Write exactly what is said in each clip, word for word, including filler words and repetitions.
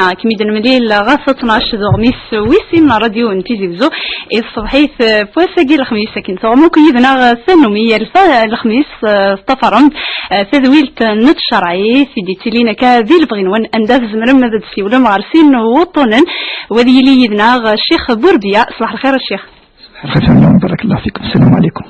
Akken i d-nemlil ɣef tnac d uɣmis wis sin n ṛṛadyu n Tizi Wezzu, i tṣebḥit, eh, n wass-agi n lexmis, akken tuɣem akk yid-neɣ, eh, tannumi yal ta-, lexmis, eh, teṭṭafarem, eh, tadwilt n tcerɛit i d-yettilin akka di lebɣi-nwen, anda tzemrem ad d-tessiwlem ɣer sin n wuṭṭunen, u ad yili yid-neɣ, eh, Ccix Burbiya. Ṣbaḥ lxir a Ccix. Ṣbaḥ lxir fell-awen, barakallahu fikum. Sslam ɛlikum.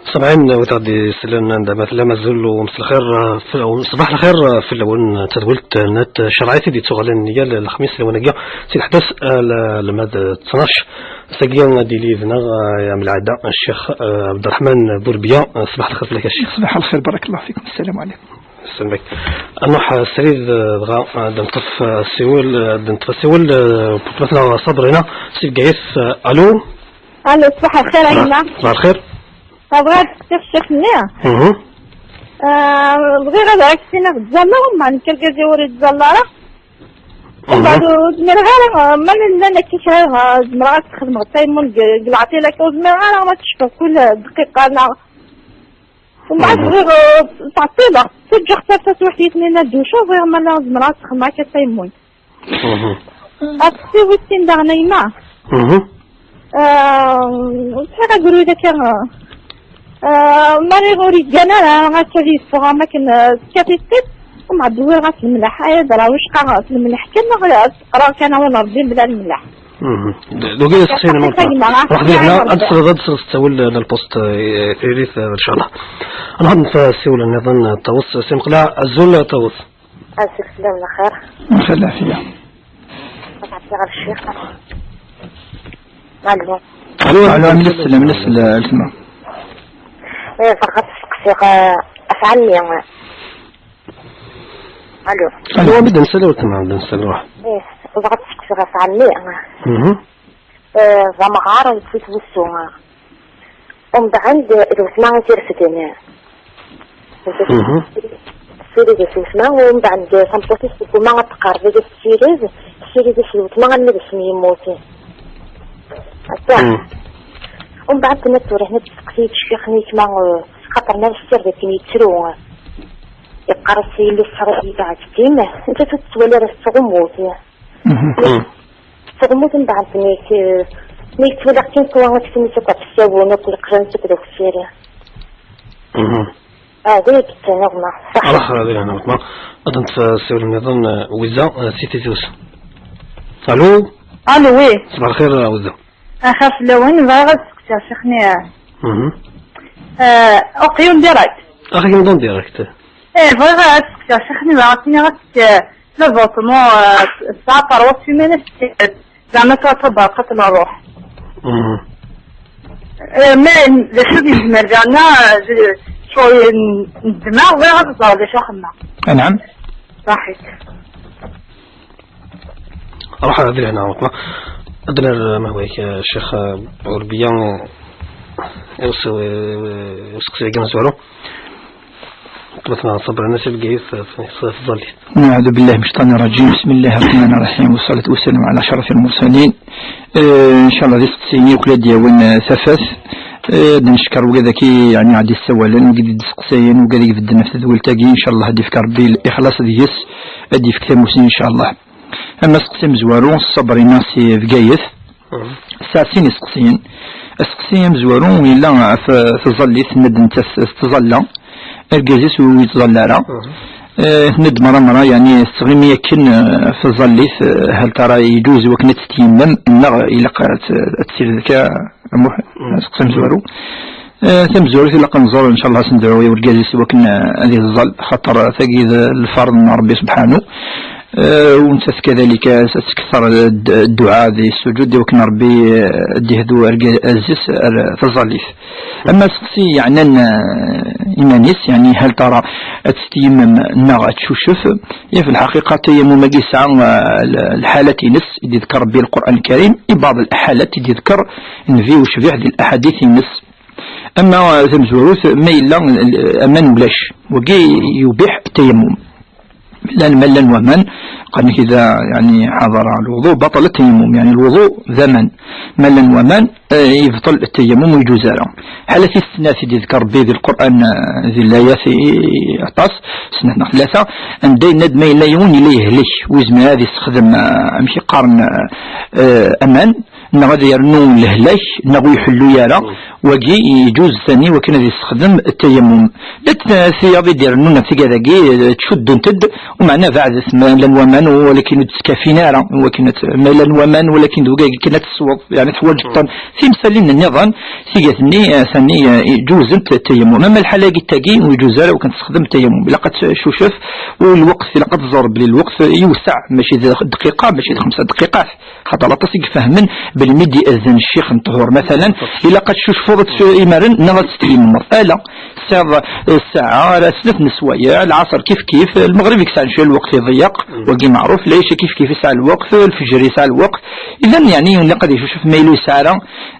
Samɛin wid aɣ-d-isellen anda ma tellam, azul u mselxir, uh, f-, u ṣbaḥ lxir, uh, fell-awen, tadwilt n At Cerɛit i d-yettuɣalen yal lexmis lawan-agi si leḥdas, uh, l-, alma d ttnac. Ass-agi ad d-yili yid-neɣ, uh, am lɛada, Ccix, uh, Ɛebderreḥman Burbiya. Uh, ṣbaḥ lxir fell-ak a Ccix. Ṣbaḥ lxir, barakallahu fikum. Sslam ɛlikum. Sslam ɛlikum. Ad nruḥ, uh, srid, uh, dɣa, uh, ad neṭṭef, uh, asiwel, uh, ad neṭṭef asiwel, uh, n weltma-tneɣ Sabrina si Bgayet. Uh, alo? Alo, ṣbaḥ lxir a gma. Ṣbaḥ lxir. Bɣiɣ ad d-steqsiɣ ccix-nni. Mhm. Ah, bɣiɣ ad ak-iniɣ ttẓallaɣ, ma nekk argaz-iw ur yettẓalla ara. Mhm. Umbeɛd ur zmireɣ ara, ah, ma llan akka kra, ah, zemreɣ ad t-xedmeɣ taymun deg, deg leɛṭil akka, ur zmireɣ ara ad t-cfeɣ kul dqiqa neɣ. Umbeɛd mhm. Bɣiɣ, ah, ttɛeṭṭileɣ, ttaǧǧaɣ-tt ar taswiḥt i tnin ad d-uceɣ, bɣiɣ ma la zemreɣ ad t-xedmeɣ akka taymun. Mhm. Ad teqsiḍ wis sin daɣen a yemma. Mhm. Ah, sɛiɣ agrud akka, ah, ma ur yeggan ara, akka ad yeffeɣ am akken, ah, tekkat-it-id, umbeɛd dewwireɣ-as lemleḥ. Ay d-raw wicqa s lemleḥ kan, neɣ ad teqreɣ kan awal n Rebbi mebla lemleḥ. Mhm. D-, d-, d-, d-, ruḥ di lehna, ad tesleḍ, ad tesleḍ s ttawil n lpost, eh, tiririt, eh, inchallah. Nruḥ ad nessiwel nniḍen, eh, Ṭawes, si Meqleɛ, azul, eh, Ṭawes. Azul fell-am, lxir. Lxir, lɛafiya. Ad ɛeddiɣ ɣer ccix. Alo. Alo, alo, mel sslam, mel sslam, a weltma. Eh, bɣiɣ ad steqsiɣ, eh, ɣef ɛemmi. Alo. Alo, a bda nsal a weltma, a bda nsal, ruḥ. Eh, bɣiɣ ad steqsiɣ ɣef ɛemmi. Mhm. Eh, d amɣar, yewwi-t wussu. Umbeɛd, d weltma i t-irefden. Mhm. Tessuli deg-s weltma, umbeɛd tameṭṭut-is tegma ad teqreb ad as-tessired, tessired-as d weltma armi d asmi yemmut. Akka. Mhm. Umbeɛd tenna-d tura, tenna-d testeqsi-yi-d ccix-nni kma, eh, xaṭer ma tessired akken yettru. Yeqqar-as yelli-s ḥaṛa yebɛed dim, nettat ur tettwali ara tettɣummut. Mhm. Tettɣummut mbeɛd mi k-, mi k-ttwaliɣ kan tura ad kem-id akk ɣef ssawun akk leqran akk d akessar. Mhm. Ah, d ayen yettaniɣ ma ṣṣeḥ. Ruḥ, ah, di lehna weltma. Ad nsiwel nniḍen, ah, Wiza, ah, si Tizi Wezzu. Alo? Alo, oui. Ṣbaḥ lxir, ah, Wiza. Axir fell-awen, bɣiɣ ad steqsiɣ ccix-nni. Mhm. Ah, uqiyun direct. Ax-, akken en direct. Eh, bɣiɣ ad steqsiɣ ccix-nni, bɣiɣ ad s-iniɣ, est-ce que l'avortement, euh, tesɛa terwa semaine, est-ce que zeɛma tura d taberqat n ṛṛuḥ? Mhm. Eh, ma d acu i d-yezmer daɣen, eh, d-, cɣel n, n ddmeɣ, bɣiɣ ad ẓreɣ d acu axemma. Anɛam. Ṣaḥit. Ruḥ ad lehna, ruḥ. Ad ner ma hwayek, Ccix Urbiya, iwseqsi-agi amezwaru. Ṭṭbet-nneɣ ṣṣber-nnes i Bgayet, f-, f-, tẓallit. أعوذ بالله من الشيطان الرجيم. بسم الله الرحمن الرحيم. والصلاة والسلام على أشرف المرسلين. Eh, ncallah d isteqsiyen yakk la d-yawin, eh, tafat. Eh, ad neckeṛ wigad-agi, yeɛni, ad d-issawalen, wigad i d-isteqsayen, wigad i ibedden ɣef tedwilt-agi, ncallah ad d-ifk Ṛebbi lixlaṣ deg-s, ad d-ifk tamussni, ncallah. Ama aseqsi amezwaru, Ṣṣabrina si Bgayet. Mhm. Tesɛa sin iseqsiyen. Aseqsi amezwaru yella ɣef tẓallit, tenna-d nettat tettẓalla, argaz-is ur yettẓalla ara. Mhm. Eh, tenna-d merra merra, yeɛni, tettɣimi akken, eh, ɣef tẓallit, eh, hal tara yeǧuz wakken ad tettyammam, neɣ ilaq ad t-, ad tessired akka, a Muḥ-, Mhm. Aseqsi amezwaru. Eh, tamezwarut ilaq ad nẓer, ncallah, ad s-nedɛu i urgaz-is i wakken, eh, ad iẓẓal, xaṭer tagi d lferḍ n Ṛebbi subḥanu. Eh, u nettat kadalik, eh, ad tetketteṛ d-, dduɛa di ssuǧud i wakken Ṛebbi, eh, ad d-ihdu argaz-is ar tẓallit. Ama aseqsi yeɛnan, eh, iman-is, yeɛni hal tara ad tettyammam neɣ ad tcucef, i fi lḥaqiqa tayammum-agi yesɛa, eh, l-, lḥalat-ines i d-iḍker Ṛebbi Lqur'an Lkarim, i baɛḍ lḥalat i d-iḍker Nnbi ucbiḥ di laḥadit-ines. Ama, eh, tamezwarut, ma yella, eh, aman ulac, wagi yubiḥ tayammum. Llan, ma llan waman, qqaren-ak إذا, yeɛni, حضر الوضوء بطل التيمم, yeɛni, lwuḍu d aman. Ma llan waman, eh, yebṭel tayammum, ur yeǧuz ara. Ḥala tis snat i d-iḍker Ṛebbi di Lqur'an, eh, di layat i, i aṭas, snat neɣ tlata, anda yenna-d ma yella yiwen yella yehlek, ur yezmir ad yessexdem, eh, amek i qqaren, eh, eh, aman, neɣ ad yernu lehlak, neɣ ur iḥellu ara, wagi yeǧuz sani wakken ad yessexdem tayammum. Llant tiyaḍ i d-irennun ɣef tigad-agi, eh, ttcuddent-d, umeɛna beɛdet, ma llan waman, walakin ur d-ttkafin ara, walakin ad, ma llan waman, walakin d wagi kan ad tesweḍ, yeɛni teḥwaǧeḍ-ten. Timsalin nniḍen, tigad-nni, eh, sani, eh, ǧuzent tayammum. Ama lḥala-agi d tagi, ur yeǧuz ara wakken tessexdem tayammum. Ilaq ad tcucef, u lweqt, ilaq ad tẓer belli lweqt yewseɛ, mačči d dqiqa, mačči d xemsa dqiqat. Xaṭer aṭas i ifehmen belli mi d-iɛezzen ccix n ṭhur, matalan, ilaq ad tcucfeḍ, ad tcu-, imaren, neɣ ad tettgimmeḍ. Ala, tesɛiḍ, eh, ssaɛa, ara snat n sswayeɛ, lɛaṣer kif kif, lmeɣrib i yesɛan cwiya lweqt iḍeyyeq, wagi meɛruf, lɛica kif kif yesɛa lweqt, lfejr yesɛa lweqt. Idan, yeɛni, ilaq ad icucef ma yella ur yesɛi ara,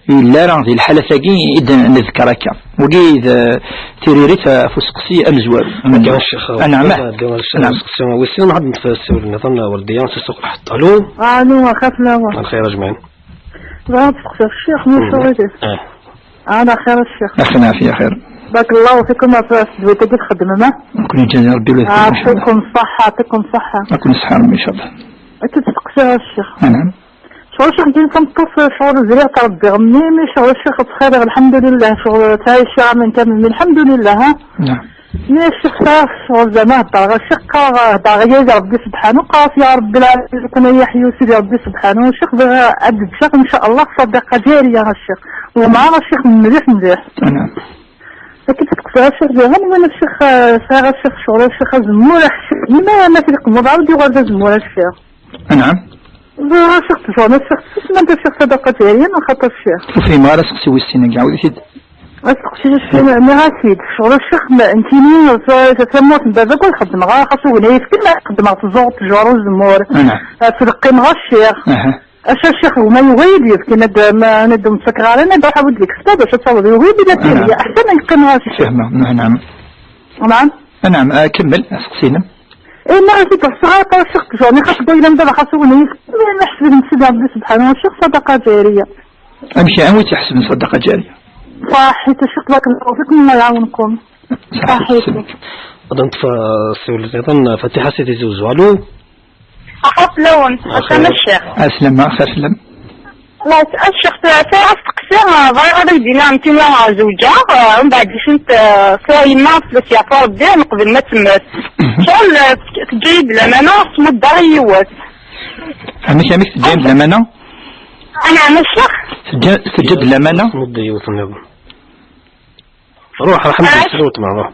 yella ara di lḥalat-agi i d-neḍker akka. Wagi d tiririt ɣef useqsi amezwaru. Akka, Ccix. Anɛam. Anɛam. Seqsi wis sin, nɛawed nessiwel nniḍen, Werdiya, si Suq Lḥeṭṭ. Alo? Alo, axir fell-awen. Lxir ajmaɛin. Bɣiɣ ad steqsiɣ ccix, ma ulac aɣilif. Eh. Ala xir a ccix. Axir, ɛafiya, xir. Barakallahu fikum ɣef tedwilt-agi txeddmem, ah? Ad ken-yeǧǧ Ṛebbi ula d kunwi, ncallah. Yeɛṭikum ṣṣeḥḥa, yeɛṭikum ṣṣeḥḥa. Ad ken-nesseḥrem, ncallah. Ad k-steqsiɣ a ccix. Anɛam. Ccɣel ccix, ǧin tameṭṭut, ccɣel zriɣ ttṛebbiɣ mmi, mi ccɣel ccix ttxiḍiɣ, lḥemdulillah, ccɣel ttɛiceɣ aman kamel, mi lḥemdulillah, ha? Naɛam. Mi ccix sɛiɣ ccɣel zama heddreɣ a ccix, qqareɣ, heddreɣ yid Ṛebbi sebḥanu, qqareɣ ya Ṛebbi lɛalamin, kun ay aḥyu Sidi Ṛebbi sebḥanu, ccix bɣiɣ ad d-ǧǧeɣ, ncallah, ṣṣadaqa ǧariya a ccix. Ḍemɛeɣ a ccix mliḥ mliḥ. Naɛam. Akken testeqsiḍ a ccix diɣen, win a ccix, eh, sɛiɣ a ccix ccɣel a ccix azemmur, a ccix, ma, ma t-iqmeḍ, ɛawed yuɣal d azemmur a ccix. Anɛam. Ẓriɣ a ccix tejṛa, a ccix tessusmem a ccix ṣadaqa ǧariya, neɣ xaṭi a ccix? Ur fhimeɣ ara aseqsi wis sin-agi, ɛawed-it-id. Aseqsi wis sin, nniɣ-ak-id, ccɣel a ccix, ma, nekkini, ta-, ta-, tamurt n baba-k ur xeddmeɣ ara, xas ugna yefken, ma xeddmeɣ tẓuɣt, tejṛa, uzemmur. Anɛam. Eh, ttleqqimeɣ a ccix. Aha. Acu a ccix, gma yugi-yi-d yefken, ad, ma, ad ur m-ttakeɣ ara, ad ruḥ awi-d leksab, acu ad taweḍ, yugi-yi-d ad tili, aḥsan ad qqimeɣ a ccix. Fehmeɣ, anɛam. Anɛam. Anɛam, ah, kemmel, aseqsi-inem. Eh, ma ɣas i d-ḥṣiɣ ara ṭṭaṣ ixeṭṭ jani, xas dayla mdaba xas ugni, ma ḥseb n Sidi Ṛebbi subḥanahu wa taɛala ṣṣadaqa ǧariya. Amek, anwa i tt-iḥesben ṣṣadaqa ǧariya? Ṣaḥit, a ccix, barakallahu fikum, Allah iɛawenkum. Ṣaḥit. Ṣaḥit. Ad neṭṭef, uh, ssiwel nniḍen, Fatiḥa si Tizi Uzzu. Alo? Axir fell-awen. Axir. Aslama, ccix. Aslama, axir fell-am. Xlas, a ccix, sɛiɣ asteqsi, bɣiɣ ad ak-d-iniɣ nekkini zewǧeɣ, eh, mbeɛd icent, eh, sɛiɣ yemma, ad fell-as yeɛfu Rebbi, neqbel ma temmet. Mhm. Ccɣel, eh, teǧǧa-yi-d lamana, tmudd-aɣ i yiwet. Amek, amek teǧǧa-yi-d lamana? Anɛam a ccix. Teǧǧa, teǧǧa-d lamana? Tmudd i yiwet nniḍen. Ruḥ, ruḥ, a ccix. Ḥmed, ssawet ma ruḥ.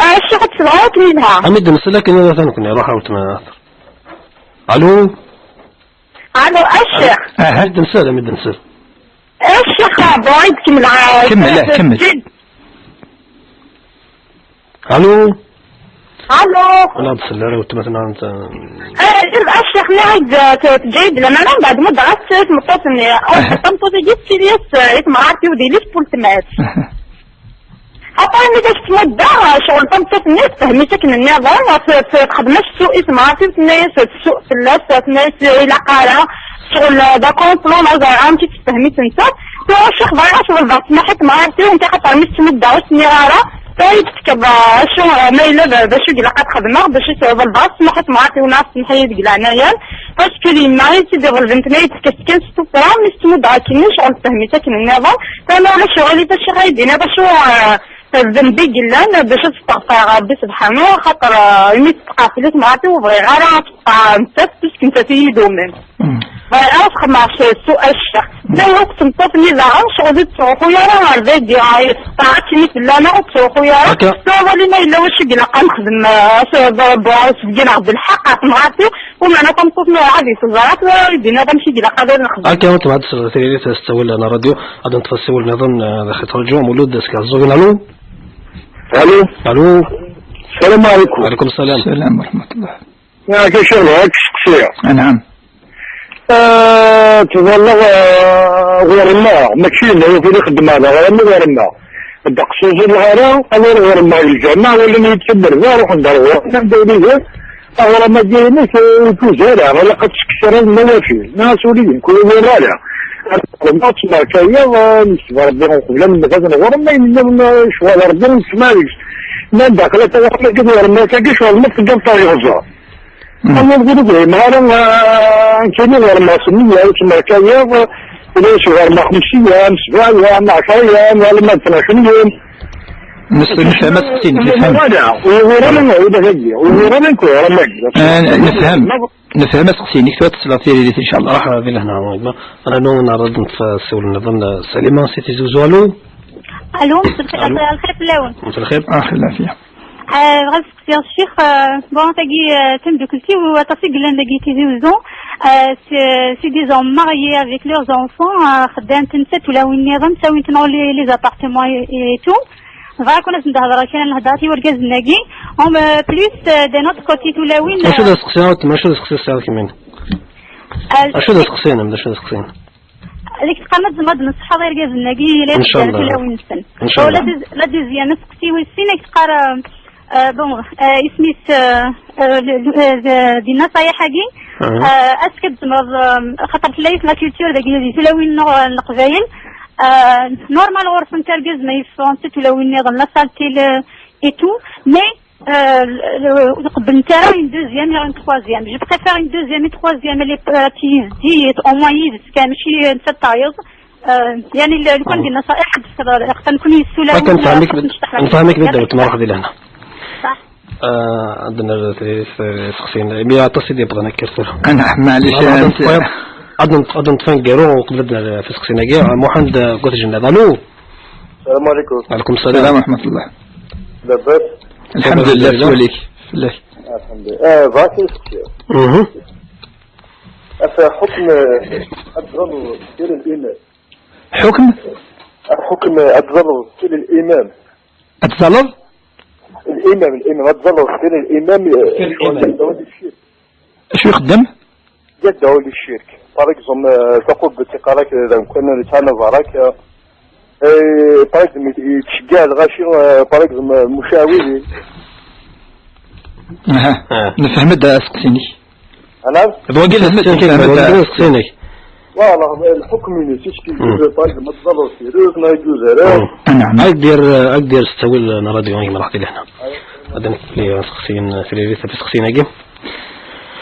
A ccix, ad tesleḍ akken yelha. Ami d-nsel akken ad atan nekni, ruḥ, a weltma. Alo? Alo, a ccix. Aha. Ami d-nsel, ami d-nsel. A ccix, bon, ad kemmleɣ. Kemmel, ah, kemmel. Alo? Allô. Wala d-sella ara weltma-tneɣ n t-, eh, a Ccix, nniɣ-ak-d, eh, t-, teǧǧa-yi-d lamana, mbeɛd muddeɣ-as-tt i tmeṭṭut-nni. Tameṭṭut-agi tettili-as, eh, i temɣart-iw di lis n weltma-s. Après, mi d as-tt-muddeɣ, eh, ccɣel tameṭṭut-nni tefhem-itt akken nniḍen, t-, t-, texdem-as ssuq i temɣart-iw, tenna-yas tsuq fell-as, tenna-yas ilaq ara, ccɣel, eh, d akomplu, neɣ ẓriɣ amek i tefhem-itt nettat. Tura a Ccix, bɣiɣ ad s-ḍelbeɣ ssmaḥ i temɣart-iw, nekk axaṭer mi tt-muddeɣ ur s-nniɣ ara. Tura i d-tekkeḍ, acu, ma yella d, d acu i ilaq ad xedmeɣ, d acu i s-ḍelbeɣ ssmaḥ i temɣart-iw, neɣ semmeḥ-iyi deg leɛnaya-m, parce que d yemma i tt-id-iḍelben, tenna-yi-d efk-as kan s tuffra, mi s-tt-muddeɣ akkenni, ccɣel tefhem-itt akken nniḍen, tura ma ulac aɣilif a Ccix, ad yi-d-tiniḍ acu, eh, d nnbi i yellan, d acu ad testeɣfer ɣer Rebbi sebḥanu, axaṭer, eh, imi tettqerfel i temɣart-iw, ur bɣiɣ ara ad teṭṭeɛ nettat, puisque nettat i yi-idumen. Mm. Bɣiɣ ara ad xedmeɣ s, s, a Ccix. Ma akk tmeṭṭut-nni daɣen, ccɣel ur tettruḥu ara ɣer dagi, ɣer teṭṭaɛat-nni fell-aneɣ ur tettruḥu ara. Akka. Tura wali ma yella wacu i ilaq ad nexdem, eh, as-, b-, b-, sbeggineɣ-d lḥeqq ɣer temɣart-iw, u meɛna tameṭṭut-nni ur ɛad i teẓra, tura i d-tiniḍ amek i ilaq ad nexdem. Akka, weltma ad tesleḍ tiririt s ttawil n ṛṛadyu, ad neṭṭef asiwel nniḍen, eh, daxel ṛṛadyu, Mulud, seg Ɛeẓẓugen. Alu? Alu? Alu? Salam aleykum. Aleykum salam. Salam wa rahmatullah. Yak, a Ccix, bɣiɣ ad k-steqsiɣ. Anɛam. Ah, ttẓallaɣ, ah, ɣur-neɣ, mačči d nekk i xeddmeɣ d aɣrami ɣur-neɣ. Ddeqs ur ẓẓulleɣ ara, awer ɣur-neɣ deg lǧameɛ, walin-iyi-d taberda, ruḥen-d ar ɣur-neɣ, anda ur ihi, aɣrum-agi-inek, eh, ur tuzur ara, ilaq ad tekkes ara d nnawafil. Nniɣ-as ula d nekk ur iwur ara. Ar ɣur-neɣ ttmerkayeɣ, eh, nekteb Rebbi uqbel ad nemmut ad nɣurem, ayen nniḍen, eh, ccɣel Rebbi ur nessemɛa deg-s. Nnan daxel, ata ɣur-neɣ deg ɣur-neɣ, akka ccɣel ma teddiḍ ṭar yeɣẓer. Mm. Ayen ur bɣiɣ ara, ah, nekkini ɣur-neɣ s nniya, ur ttmerkayeɣ, ula s ɣur-neɣ xemsa ayyam, sebɛa ayyam, ɛecra ayyam, alamma d tnac ayyam. Nes-, nefhem aseqsi-nnek, nefhem. Wala, ur yeɣur ara, ur yeɣur ara nekk, ur yeɣur ara nekk. Ah, nefhem. Nefhem aseqsi-nnek, tura tesleḍ tiririt, inchallah. Marḥba, di lehna, a gma. Rnu nɛerreḍ ad neṭṭef asiwel nniḍen, eh, Salima, si Tizi Uzzu. Alu? Alu, mselxir, alu. Mselxir fell-awen. Mselxir. Ah, lɛafiya. Eh, bɣiɣ ad seqsiɣ ccix, eh, bon, tagi, eh, d tamdukelt-iw, aṭas i yellan dagi Tizi Uzzu. Eh, c'est, c'est des hommes mariés avec leurs enfants, eh, xeddant nettat ula win nniḍen, ttawint-ten les, les appartements et, et tout. Bɣiɣ ad asen-d-hedreɣ kra n lhedrat i wergazen-agi. En, eh, plus, eh, d'un autre côté, tulawin, acu d eh, aseqsi, a weltma, acu d aseqsi tesɛiḍ kemmini? Eh, acu d aseqsi-inem, d acu d aseqsi-inem? Deg tqama tzemreḍ ad d-tneṣḥeḍ irgazen-agi, la yettban tulawin-nsen. Inchallah. La deuxi-, la deuxième, aseqsi wis sin, ak teqqar, eh, eh, bon, eh, isem-is, eh, eh, le, le, eh, de, di nnaṣayeḥ-agi, ah, eh, est-ce que tzemreḍ, eh, xaṭer tella-yas la culture dagi di tulawin-nneɣ, eh, n Leqbayel, eh, normal ɣur-sent argaz ma yeffeɣ netta tulawin-nniḍen, la saleté, le, et tout, mais Euh, le, le, ur qebblent ara une deuxième et une troisième. Je préfère une deuxième et troisième, elle est, euh, qui dit, au moins, yid-s kan, mačči, euh, netta tayeḍ. Euh, yani, le, le, quand il y a ça, ad nfehmek, nfehmek, ad d-tmarax di lehna. Ad nerr tiririt, eh, seqsin. Mi aṭas i d-yewwḍen akka ar tura. Anɛam, maɛlic, ad neṭṭef aneggaru uqbel ad nerr ɣef useqsi-agi. Muḥend, eh, At Jennad. Alu? Salam aleykum. Aleykum salam. Salam wa rahmatullah. Labas? Alḥamdulillah, labas, twalik. Fell-ak. Alḥamdulillah. Eh, bɣiɣ ad k-id-sqsiɣ. Mhm. Ɣef ḥukm, eh, ad tẓalleḍ sir l'imam. Ḥukm? Ḥukm, eh, ad tẓalleḍ sir l'imam. Ad tẓalleḍ? L'imam, l'imam, ad tẓalleḍ sir l'imam, eh, sir l'imam. Acu ixeddem? Yadda ul ccirk. Par exemple, eh, taqubet iqqar-ak, eh, d amkan n lsana barak, eh, eh, par exemple, yettceggiɛ lɣaci, eh, par exemple, eh, mucawidin. Aha. Ah. Nefhem-d aseqsi-nnek. Anam? D wagi la nefhem-d aseqsi-nnek. Voilà, lḥukm-ines, est-ce que, hmm, par exemple, ad tẓalleḍ sir, neɣ yuzar? Hmm. Anam. Ad d-yerr, ad d-yerr s ttawil n ṛṛadyu, ay mṛeḥba lehna. Ad d-nefk aseqsi n tiririt ɣef useqsi-agi.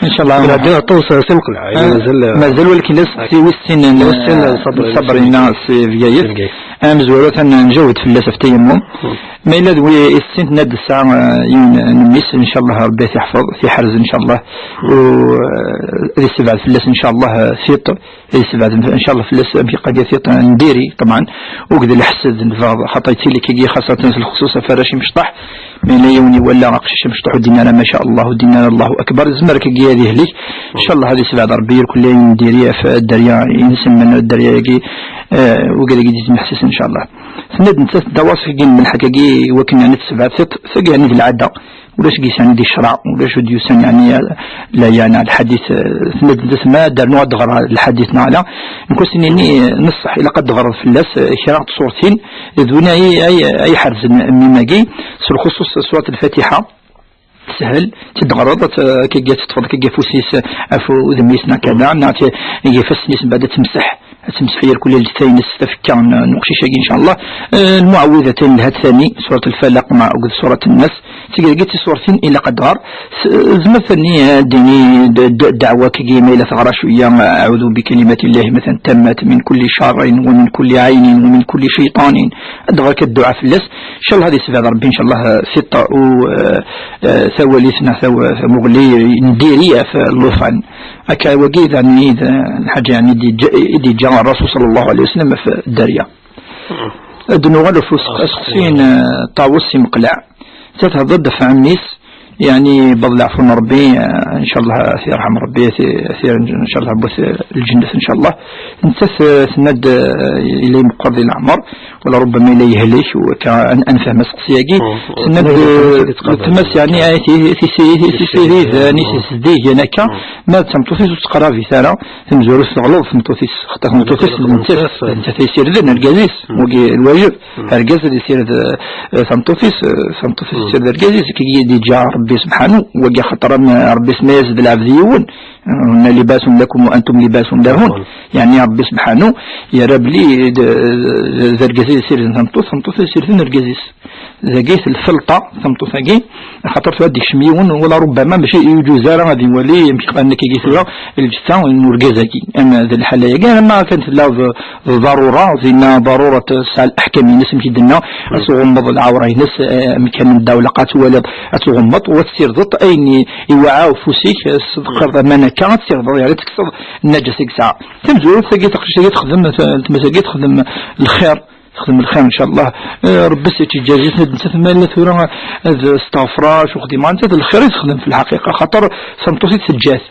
Inchallah. Bnadem aṭas si mqleɛ, ah, mazal, mazal walakin la s-, wis sin n, wis sin n Ṣabrina, Ṣabrina si Bgayet. Si Bgayet. Amezwaru atan njaw-d fell-as ɣef tayammum. Hmm. Ma yella d wi issin tenna-d tesɛa, eh, yiwen n mmi-s, inchallah Rebbi ad t-iḥfeḍ, t-iḥrez inchallah. Hmm. U, eh, ad yessebɛed fell-as inchallah, eh, tiṭ, ad yessebɛed inchallah fell-as amek iqadir tiṭ n diri, ṭebɛen, ur d leḥsed n lbaḍ, xaṭer yettili kagi xaṣatan s lexṣuṣ ɣef warrac imecṭaḥ, ma yella yiwen iwala aqcic amecṭuḥ ur d-yenni ara ma sha Allah, ur d-yenni ara Allahu akbar, yezmer kagi ad ihlik, Inchallah ad yessebɛed Rebbi irkelli ayen n diri ɣef dderya i nsemman dderya-agi, eh, wigad-agi d-yetmeḥsisen inchallah. Tenna-d nettat d awaṣef-agi n lḥaǧa-agi i wakken yeɛni tessebɛed tiṭ, tagi yeɛni d lɛada. Ulac deg-s yeɛni di ccreɛ, ulac ur d-yusan yeɛni la yeɛni lḥadit, eh, tenna-d nettat ma ad d-rnuɣ ad d-ɣreɣ lḥadit neɣ ala. Nekk ad s-nini, eh, neṣṣeḥ, ilaq ad d-ɣreḍ fell-as, eh, kra n tṣurtin, d win ay, ay, ay ḥerzen mmi-agi, s lxuṣuṣ surat Lfatiḥa. Teshel, tt-id-ɣreḍ, ad tt-, akka teṭṭfeḍ akka afus-is ɣef udem-is neɣ kada, neɣ tt-, ifassen-is mbeɛd ad temseḥ, ad temseḥ irkul lǧetta-ines tafekka n, n uqcic-agi, inchallah. Eh, lmuɛawidatayn lhat tani, surat Lfalaq ma akked surat Nnas, tigirgit tiṣurtin ilaq ad tɣer. S-, tzemreḍ tani, eh, ad d-tini d-, d-, ddeɛwa-agi ma yella teɣra cwiya, أعوذ بكلمات الله مثلا التامات من كل شر ومن كل عين ومن كل شيطان. Ad tɣer akka dduɛa fell-as. Inchallah ad yessebɛed Rebbi, inchallah, eh, tiṭ u, eh, eh, tawali-s neɣ taw-, tamuɣli n diri ɣef llufan. Akka wagi d, yeɛni, d lḥaǧa, yeɛni, i d-yeǧǧa, i d-yeǧǧa Ṛṛasul ṣalla Llahu ɛalayhi wa sallam ɣef dderya. Ad nuɣal ɣef useq-, aseqsi n, eh, Ṭawes si Meqleɛ. Ta thedder-d ɣef ɛemmi-s, yeɛni, baḍ leɛfu n Rebbi, eh, inchallah ad t-yerḥem Rebbi, ad t-, ad t-, inchallah bu-, lǧennet, inchallah. Nettat, eh, tenna-d, eh, yella imeqqer di leɛmer, wala rubbama yella yehlek, u akka ad, ad nefhem aseqsi-agi. Tenna-d, eh, weltma-s, yeɛni, ay ti-, tisirid, ani tisdigen akka, ma d tameṭṭut-is ur tettqerrabit ara, tamezwarut teɣleḍ tmeṭṭut-is, xaṭer tameṭṭut-is d nettat, d nettat ay yessirden argaz-is, wagi lwajeb, argaz ad yessired, eh, tameṭṭut-is, eh, tameṭṭut-is tessired argaz-is, akka i d-yeǧǧa Rebbi subḥanu, wagi xaṭer am Rebbi s ma yas-, d lɛebd yiwen, هن لباس لكم وأنتم لباس لهن. Yeɛni Rebbi subḥanu yerra belli d, d, d argaz i yessirden tameṭṭut, tameṭṭut i yessirden argaz-is. Dagi telfelṭa tameṭṭut-agi, axaṭer tura ad d-yekcem yiwen, wala rubbama mačči yeǧuz ara ad iwali, amek qqaren akka-agi tura, lǧetta n urgaz-agi. Am d lḥala-agi, ama kan tella d, d ḍarura, dinna ḍarura tesɛa leḥkam-ines, amek i d-tenna, ad tɣummeḍ lɛawra-ines, eh, amek kan ddaw laqat twaliḍ, ad tɣummeḍ, u ad tessirdeḍ ayen i, iwɛa ufus-ik, eh, s tqerḍ aman akka, ad tessirdeḍ, yeɛni ad tekkseḍ nnaǧasa i yesɛa. Tamezwarut-agi, taqcict-agi texdem, t-, tmes-agi texdem lxir, texdem lxir, inchallah. Eh, Rebbi s-, yettǧazi-tt, nettat ma yella tura ad testeɣfer, acu xdima, nettat lxir i texdem fi lḥaqiqa, xaṭer tameṭṭut i teǧǧa-t.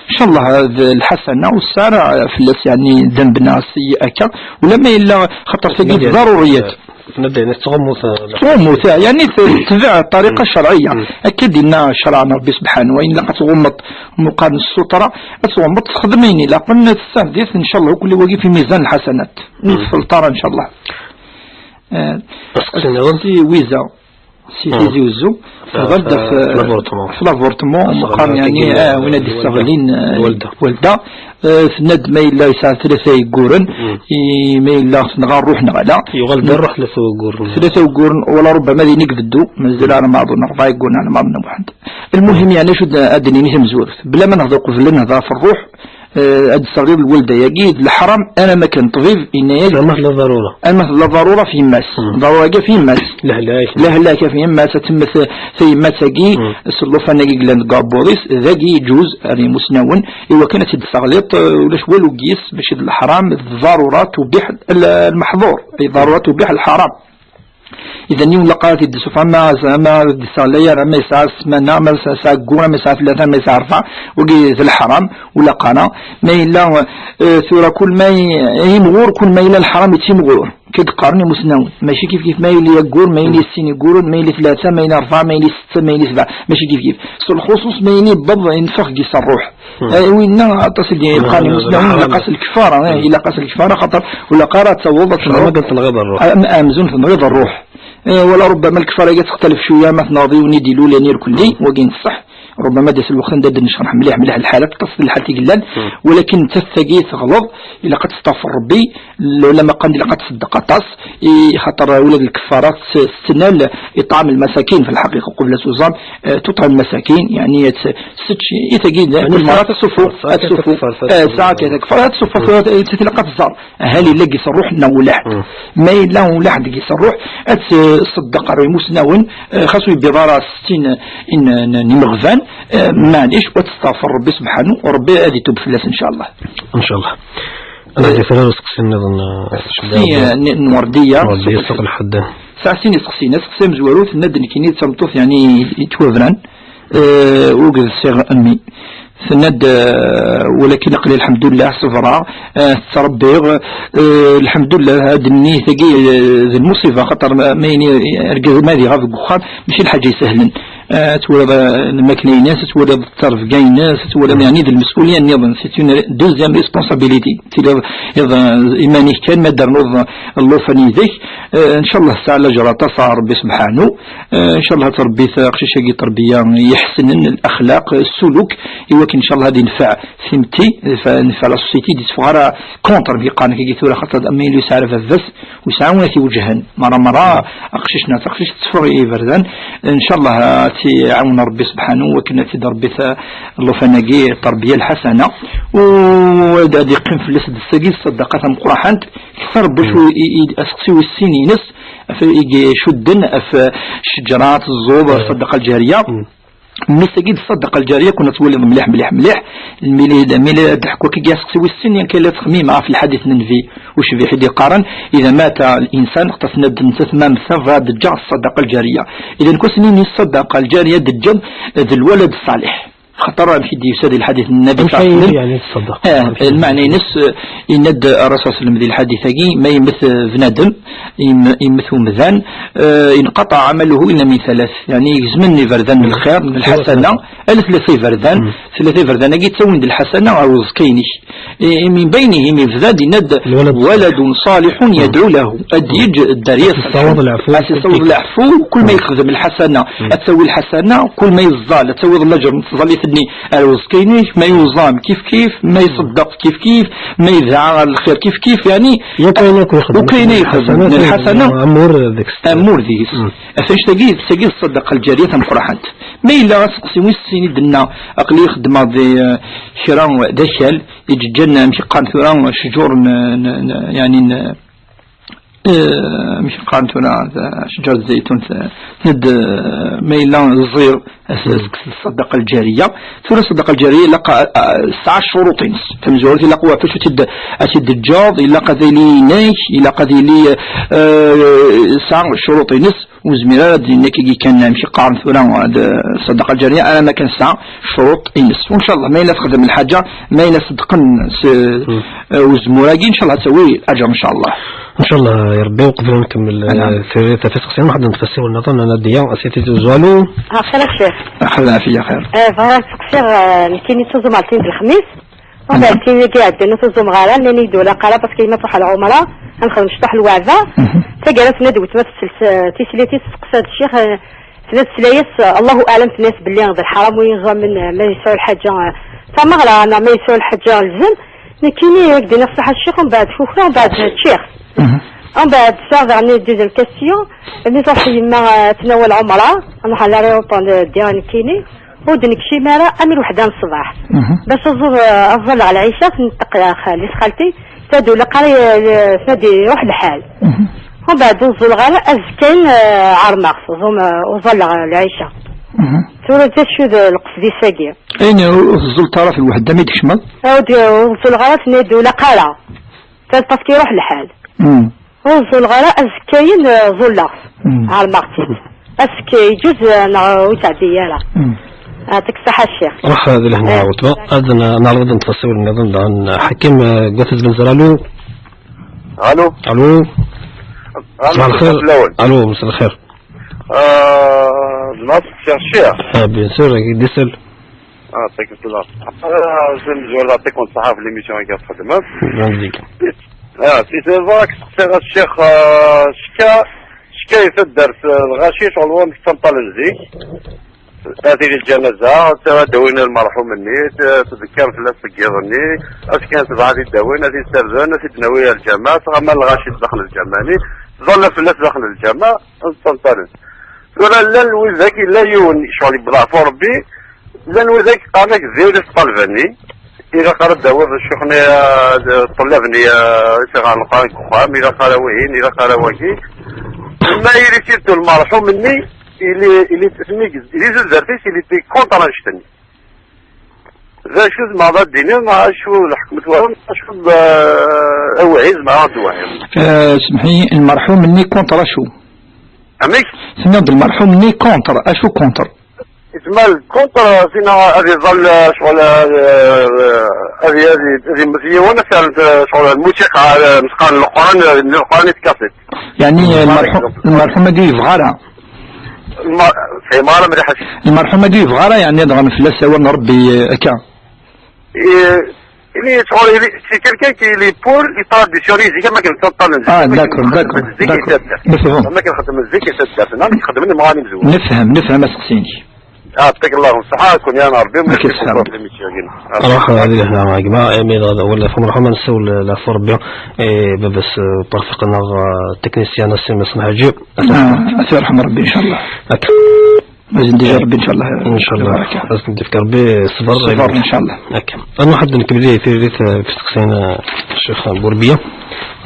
Inchallah, d lḥasana, ur tesɛi ara fell-as, yeɛni, ddemb neɣ seyyi'a akka, ulamma yella, xaṭer tagi d ḍaruriyat. Tenna-d ayen tettɣummu ta-, tettɣummu ta, yeɛni, tetbeɛ ṭṭariqa ccerɛiyya. Akka d-yenna ccreɛ n Rebbi subḥanu, ayen ilaq ad tɣummeḍ, meqqar n ssutra, ad tɣummeḍ, texdem ayen ilaqen, tessardit, inchallah, kulli wagi fi mizan lḥasanat. Ur tfelṭ ara, inchallah. Eh, aseqsi nniḍen? Si Wiza, si Tizi Uzzu, tehder-d ɣef, ɣef l'avortement. Ɣef l'avortement, meqqar, yeɛni, ah, win ad d-isseɣlin, eh, lwelda. Eh, tenna-d ma yella yesɛa tlata yegguren, i, ma yella tenɣa ṛṛuḥ neɣ ala. Yuɣal-d ṛṛuḥ tlata wegguren. Tlata wegguren, wala rubbama din i ibeddu, mazal almaḍ n ṛebɛa yegguren, almaḍ n Muḥend. Lmuhim, yeɛni, acu d-, ad d-nini tamezwarut. Bla ma nehder qbel ad nehder ɣef ṛṛuḥ, eh, ad d-tesseɣliḍ lwelda-agi, d leḥram, ara ma kan ṭṭbib, yenna-yas, ama tella ḍarura. Ama tella ḍarura f yemma-s. Ḍarura-agi f yemma-s. Lehlak. Lehlak f yemma-s, ad temmet tayemmat-agi, s llufan-agi yellan deg uɛebbuḍ-is, dagi yeǧuz ar imusnawen, i wakken ad tt-id-tesseɣliḍ, eh, ulac walu deg-s, mačči d leḥram, d ḍarura tubiḥ l-, lmeḥḍur, ay ḍarura tubiḥ lḥaram. Idan yiwen laqarat i d-isuffeɣ, ama, ama d-isseɣlay ara, ama yesɛa ssmana, ama yesɛa aggur, ama yesɛa tlata, ama yesɛa rebɛa, wagi d leḥram, ur laqara. Ma yella, eh, tura kul ma y-, yimɣur, kul ma yella leḥram yettimɣur. Kif qqaren imusnawen. Mačči kif kif ma yili aggur, ma yili sin igguren, ma yili tlata, ma yili rebɛa, ma yili setta, ma yili sebɛa. Mačči kif kif. S lxuṣuṣ ma yili yewweḍ, yenfex deg-s ṛṛuḥ. Eh, winna aṭas i d-yeqqaren imusnawen, ilaq-as lkefara, eh, ilaq-as lkefara, xaṭer ur ilaq ara ad taweḍ ad tenɣeḍ. Am-, amzun tenɣiḍ ṛṛuḥ. Eh, wala rubbama lkefara-agi ad textalef cwiya, ma tenɣeḍ yiwen i d-ilulan irkelli, wagi n ṣṣeḥ. Rubbama ad d-yas lweqt anda ad d-necreḥ mliḥ, mliḥ lḥal, aṭas n lḥal i yellan, walakin nettat tagi teɣleḍ, ilaq ad testeɣfer Rebbi, lɛulama qqaren ilaq ad tṣeddeq aṭas, i xaṭer ula d lkefara s-, s-, tettnal iṭɛam lmasakin, fi lḥaqiqa, qbel ad tuẓam, eh, tuṭɛim lmasakin, yeɛni ad t-, tečč, i tagi, yeɛni kul mara ad tessuffu, ad tessuffu, eh, saɛa kan takfart, ad tessuffu, tura, eh, ilaq ad tẓer, hal yella deg-s ṛṛuḥ neɣ ulaḥ. Ma yella ulaḥ deg-s ṛṛuḥ, ad tṣeddeq ɣer imusnawen, eh, xas ur yebbiḍ ara settin n, n, n imeɣban, eh, maɛlic, u ad testeɣfer Rebbi subḥanu, u Rebbi ad itub fell-as, ncallah. Ncallah. Ad d-yefra useqsi nniḍen, eh, aseqsi, eh, n, n Werdiya. Werdiya Suq Lḥeddan. Tesɛa sin iseqsiyen. Aseqsi amezwaru, tenna-d nekkini d tameṭṭut, yeɛni, yettwabran, eh, ur d-ssiɣ mmi. Tenna-d, eh, walakin aql-i, lḥemdullah, ṣebreɣ, eh, ttṛebbiɣ, eh, lḥemdullah, had nniyat-agi, eh, d lmuṣiba, xaṭer ma, ma yini argaz ma ad iɣab deg uxxam, mačči lḥaǧa isehlen. Eh, ad twaliḍ, eh, lmakla-ines, ad twaliḍ ttrebga-ines, ad twaliḍ, yeɛni, d lmesulya nniḍen, c'est une deuxième responsabilité. Tiliḍ, iḍ, eh, iman-ik kan, ma d-ternuḍ llufan yid-k, eh, ncallah tesɛa lajr aṭas ɣer Rebbi subḥanu. Eh, ncallah ad tṛebbi taqcict-agi tṛebbiya iḥesnen, laxlaq, ssuluk, i wakken ncallah ad yenfeɛ timetti, fa-, yenfeɛ la société, d-itteffeɣ ara contre, mi qqaren akka tura, xaṭer am ayen yesɛa baba-s, u yesɛa win i t-iweǧhen. Mara, mara, aqcic neɣ taqcict tetteffeɣ i iberdan. Ncallah ad tt-iɛawen Rebbi subḥanu, wakken ad tt-id-ṛebbi ta-, llufan-agi, tṛebbiya lḥasana. U ad, ad iqqim fell-as d-, tagi ṣṣadaqa tameqqraḥant, kter n wacu i, i, aseqsi wis sin-ines, af-, i icudden af ccejra, tẓuḍ, ṣṣadaqa lǧariya. Mmi-s-agi d ṣṣadaqa lǧariya, kun ad twaliḍ mliḥ, mliḥ, mliḥ. Lmili, lmili ad d-ḥku akka aseqsi wis sin, yan kan la ttxemmimeɣ ɣef lḥadit n Nnbi ucbiḥ i d-iqqaren, إذا مات الإنسان, xaṭer tenna-d nettat ma mmteɣ, bɣiɣ ad d-ǧǧeɣ ṣṣadaqa lǧariya. Idan, kul ass-nni ṣṣadaqa lǧariya d-ǧǧeɣ d lwalad ṣṣaliḥ. Xaṭer amek i d-yusa di lḥadit n Nnabi صلى الله عليه وسلم. Yeɛni ṣṣadaqa. Eh, lmeɛna-ines, eh, yenna-d Ṛṛasul صلى الله عليه وسلم di lḥadit-agi, ma yemmet, eh, bnadem, yem-, yemmet umdan, eh, ينقطع عمله إلا من ثلاث. Yeɛni, gezmen iberdan n lxir, n lḥasana, ala tlata iberdan, tlata iberdan-agi ttawin-d lḥasana ɣer uẓekka-inek. I, i, من بينهم, yebda-d, yenna-d, ولد صالح يدعو له. Ad d-yeǧǧ dderya, ad tessaweḍ leɛfu, ad tessaweḍ leɛfu, kul ma yexdem lḥasana, ad tawi lḥasana, kul ma yeẓẓal, ad tawiḍ laǧer n tẓallit-nni ar uẓekka-inek, ma yuẓam kif kif, ma iṣeddeq kif kif, ma yedɛa ɣer lxir kif kif, yeɛni, yakk ayen akk yexdem, akk ayen ay yexdem, lḥasana, amur deg-s. Amur deg-s. Atan tagi, tagi d ṣṣadaqa lǧariya tameqqrant. Ma yella aseqsi wis sin i d-tenna, aql-i xeddmeɣ di, eh, kra d akal, i d-ǧǧan, amek i qqaren tura, ccǧur n, n, n, yeɛni n, eh, amek i qqaren tura, d, ccǧer n zzaytun, d, d, ma yella ẓẓir, as-, as-, ṣṣadaqa lǧariya. Tura ṣṣadaqa lǧariya ilaq a, a, tesɛa ccuruṭ-ines. Tamezwarut ilaq wacu ad tt-id-, ad tt-id-teǧǧeḍ, ilaq ad yili inek, ilaq ad yili, eh, tesɛa ccuruṭ-ines. Ur nezmir ara ad d-nini akka kan amek i qqaren tura, d ṣṣadaqa lǧariya, alamma kan tesɛa ccuruṭ-ines. Wa ncallah, ma yella texdem lḥaǧa, ma yella ṣeddqen s, eh, uzemmur-agi, ncallah ad tawi laǧer, ncallah. Ncallah ya Rebbi, uqbel ad nkemmel, eh, tafat, tafat, xsina ḥedd n tfasiwin nniḍen, Nadiya, asiti tuzu, alo. Ah, xir a ccix. Xir lɛafiya, xir. Eh, bɣiɣ ad seqsiɣ, eh, nekkini ttuẓumeɣ tin d lexmis. Anda tin-agi iɛeddan ur tuẓumeɣ ara, nnan-iyi-d ur ilaq ara parce que yemma tṛuḥ ɣer lɛumra, ad nexdem cṭuḥ lweɛda. Taggara tenna-d weltma tettelt, eh, tislit-is, testeqsa-d ccix, eh, tenna-d tesla-yas, eh, Allahu aɛlam, tenna-yas belli d lḥaram win yuẓamen, eh, ma yesɛu lḥaǧa, eh, tameɣra, neɣ ma yesɛu lḥaǧa lzem. Nekkini ad k-d-iniɣ ṣṣeḥḥa ccix, umbeɛd kukraɣ, umbeɛd ččiɣ. Umbeɛd sɛiɣ daɣen deuxième question, mi tṛuḥ yemma, eh, ad tnawel lɛumra, ad nruḥ ɣer l'aéroport, eh, ddiɣ nekkini. Ur d-nekcim ara am lweḥda n ṣṣbeḥ. Bac aẓur, eh, aẓ ẓalleɣ lɛica, tneṭṭeq, eh, xali-s xalti, tadula qari, eh, tnadi ruḥ lḥal. Umbeɛd ur ẓẓuleɣ ara, azekka-n, eh, ɛermeɣ-t, ẓum, eh, ur ẓalleɣ lɛica. Tura d acu d lqesd-is-agi? Ayen ur tẓulleḍ ara f lweḥda mi d-tkecmeḍ? Ur d-, ur ẓẓuleɣ ara, tenna-d ur ilaq ara. Tal parce que iruḥ lḥal. Ur ẓẓuleɣ ara, azekka-yen, eh, ẓulleɣ-t. Ɛermeɣ-t-id. Azekka yeǧǧuz, eh, neɣ ur yettɛeddi ara. Yeɛṭik ṣṣeḥḥa a ccix. Ruḥ, eh, di lehna, eh, weltma. Ad n-, neɛreḍ ad nṭeṣṣiwel nniḍen daɣen. Ḥakim, eh, deg At Zmenzer, alo. Alo. Alo. Alo, ṣṣbeḥ lxir. Alo, msa lxir. Ah, zemreɣ ad seqsiɣ ccix? Ah, bien sûr, ad k-d-isel. Ah, thank you so much. Ah, zemreɣ ad ṭikkun ṣṣeḥḥa f l'émission-agi txedmem. Merci. Ah, si c'est vrai, ad seqsiɣ a ccix, ah, cka, cka i taddart, ah, lɣaci, ccɣel wa amek ttameṭṭalen zik. Ad tili lǧanaza, ad dawin lmerḥum-nni, t-, tdekker fell-as deg yiḍ-nni, ad kan tebɛed i dawin, ad t-id-serden, ad t-id-nawi ar lǧameɛ, tɣamma lɣaci daxel lǧameɛ-nni, tḍalla fell-as daxel lǧameɛ, ad ttameṭṭalen. Tura llan widak, yella yiwen, ccɣel yewweḍ ɣef Rebbi, llan widak qqaren-ak diri s ṭṭalba-nni, ilaq ara d-tawiḍ ccix-nni, eh, ṭṭlab-nni, eh, i s-iɣer neqqar deg uxxam, ilaq ara wihin, ilaq ara wagi. Ma yili surtout lmerḥum-nni, ili, ili, ili tudert-is, ili contre annect-nni. D acu zemreḍ ad d-tiniḍ, neɣ acu d lḥekmet wahem, acu d, eh, awɛi zemreɣ ad d-wɛiɣ? Eh, semḥ-iyi, lmerḥum-nni contre acu? Amek? Tenniḍ-d lmerḥum-nni contre, acu contre? Yezmer contre, sina ad iẓẓal, eh, ccɣel, eh, ad, ad, ad yemmet yiwen, ad terret, eh, ccɣel lmusiqa, eh, mesqan n Leqran, eh, n Leqran i tkasit. Yeɛni, eh, lmerḥu-, lmerḥum-agi ur yebɣa ara. Lma-, fehmeɣ ara mliḥ. Lmerḥum-agi ur yebɣa ara, yeɛni, ad ɣren fell-as awal n Rebbi, eh, akka. Eh, ili ttɣur, ili, c'est quelqu'un qui est pour les traditions, zik am akken ttaṭṭalen zik. Ah, d'accord, d'accord, d'accord. Zik i taddart. Nefhem. Am akken xeddmen zik i taddart. Am akken xeddmen imɣan imezwura. Nefhem, nefhem aseqsi-inek. Ah, يعطيك الله الصحة، كون يا ربي. Merci beaucoup. Ruḥ, ad ilehna gma, imi d wala f umruḥ ma nessawel leɛfu Rebbi, eh, baba-s, eh, ṭṭerfiq-nneɣ, eh, technicien-a Si Massen Ḥaǧi. Ah, ad t-yerḥem Rebbi, inchallah. Akka. Ad sen-d-yefk Rebbi, inchallah. Inchallah. Ad sen-d-yefk Rebbi ṣṣber. Ṣṣber, inchallah. Akka. Ad nruḥ ad nkemmel tiririt, eh, f usteqsi n, eh, Ccix Burbiya.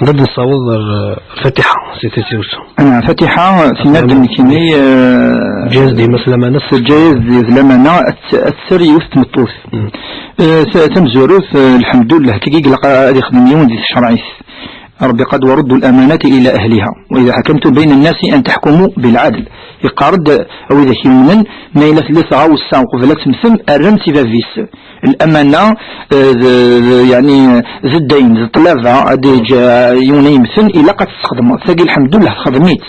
Ad nessaweḍ ar, eh, Fatiḥa, si Tizi Uzzu. Ana, Fatiḥa, tenna-d nekkini, eh, teǧǧa-yas dima s lamana. Teǧǧa-yas d, d lamana, ad t-, ad t-terr yiwet n tmeṭṭut. Mm. Eh, ta-, tamezwarut, eh, lḥemdullah, kiki ilaq ad ixdem yiwen di tecraɛit. Rebbi qal: "وردوا الأمانة إلى أهلها وإذا حكمتم بين الناس أن تحكموا بالعدل." Yeqqar-d, a widak yumnen, ma yella tella tɣawsa uqbel ad temtem, rran-tt i bab-is. Lamana, eh, d, d, yeɛni, d ddayen, d ṭṭlaba, ad yeǧǧ, eh, yiwen ad yemten, ilaq ad tt-tesxedmeḍ. Tagi, lḥemdullah, texdem-itt.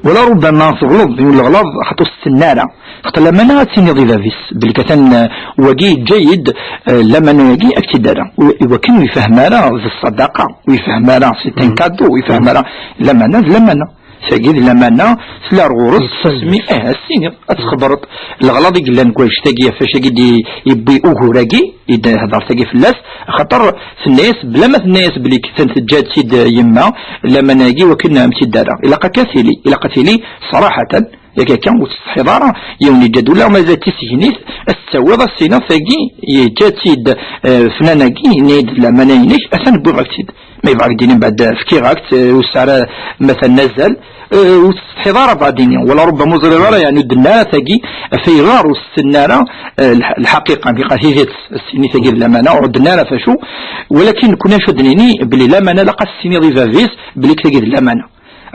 Wala rubbama teɣleḍ, yiwen leɣlaḍ, xaṭer ur s-tenna ara. Xaṭer lamana ad tiniḍ i bab-is, belli atan, eh, wagi yeǧǧa-yi-d, eh, lamana-agi ad k-tt-id-rreɣ. U-, iwakken ur yefhem ara d ṣṣadaqa, ur yefhem ara c'est un cadeau, ur yefhem ara lamana d lamana. Tagi d lamana, tella ar ɣur-s, asmi, eh, ad s-tiniḍ, ad txebbreḍ. Leɣlaḍ i yellan deg wannect-agi, ɣef wacu-agi d-yewwi ugur-agi, i d-hder tagi fell-as, axaṭer tenna-yas, bla ma tenna-yas belli atan teǧǧa-tt-id yemma, lamana-agi wakken am tt-id-rreɣ. Ilaq akka tili, ilaq ad tili ṣraḥatan, yak akka ur tettsetḥiḍ ara, yiwen yeǧǧa-d ula ma d tisegnit, ad s-tt-tawiḍ, ad s-tiniḍ tagi, yeǧǧa-tt-id, eh, flan-agi, yenna-yi-d lamana-inek, atan wwiɣ-ak-tt-id. Ma yebɣa ad k-d-yini mbeɛd fkiɣ-ak-tt, eh, ur tesɛi ara matan azal, eh, ur tettsetḥiḍ ara bɣa d-ini. Wala rubbama ur ẓriɣ ara, yeɛni ur d-tenna ara tagi, ɣef ayɣer ur s-tenna ara, eh, lḥ-, lḥaqiqa, lḥaqiqa tidet, s-tini tagi d lamana, ur d-tenna ara ɣef acu, walakin nekkni acu ad d-nini, belli lamana ilaq ad s-tiniḍ i bab-is, belli tagi d lamana.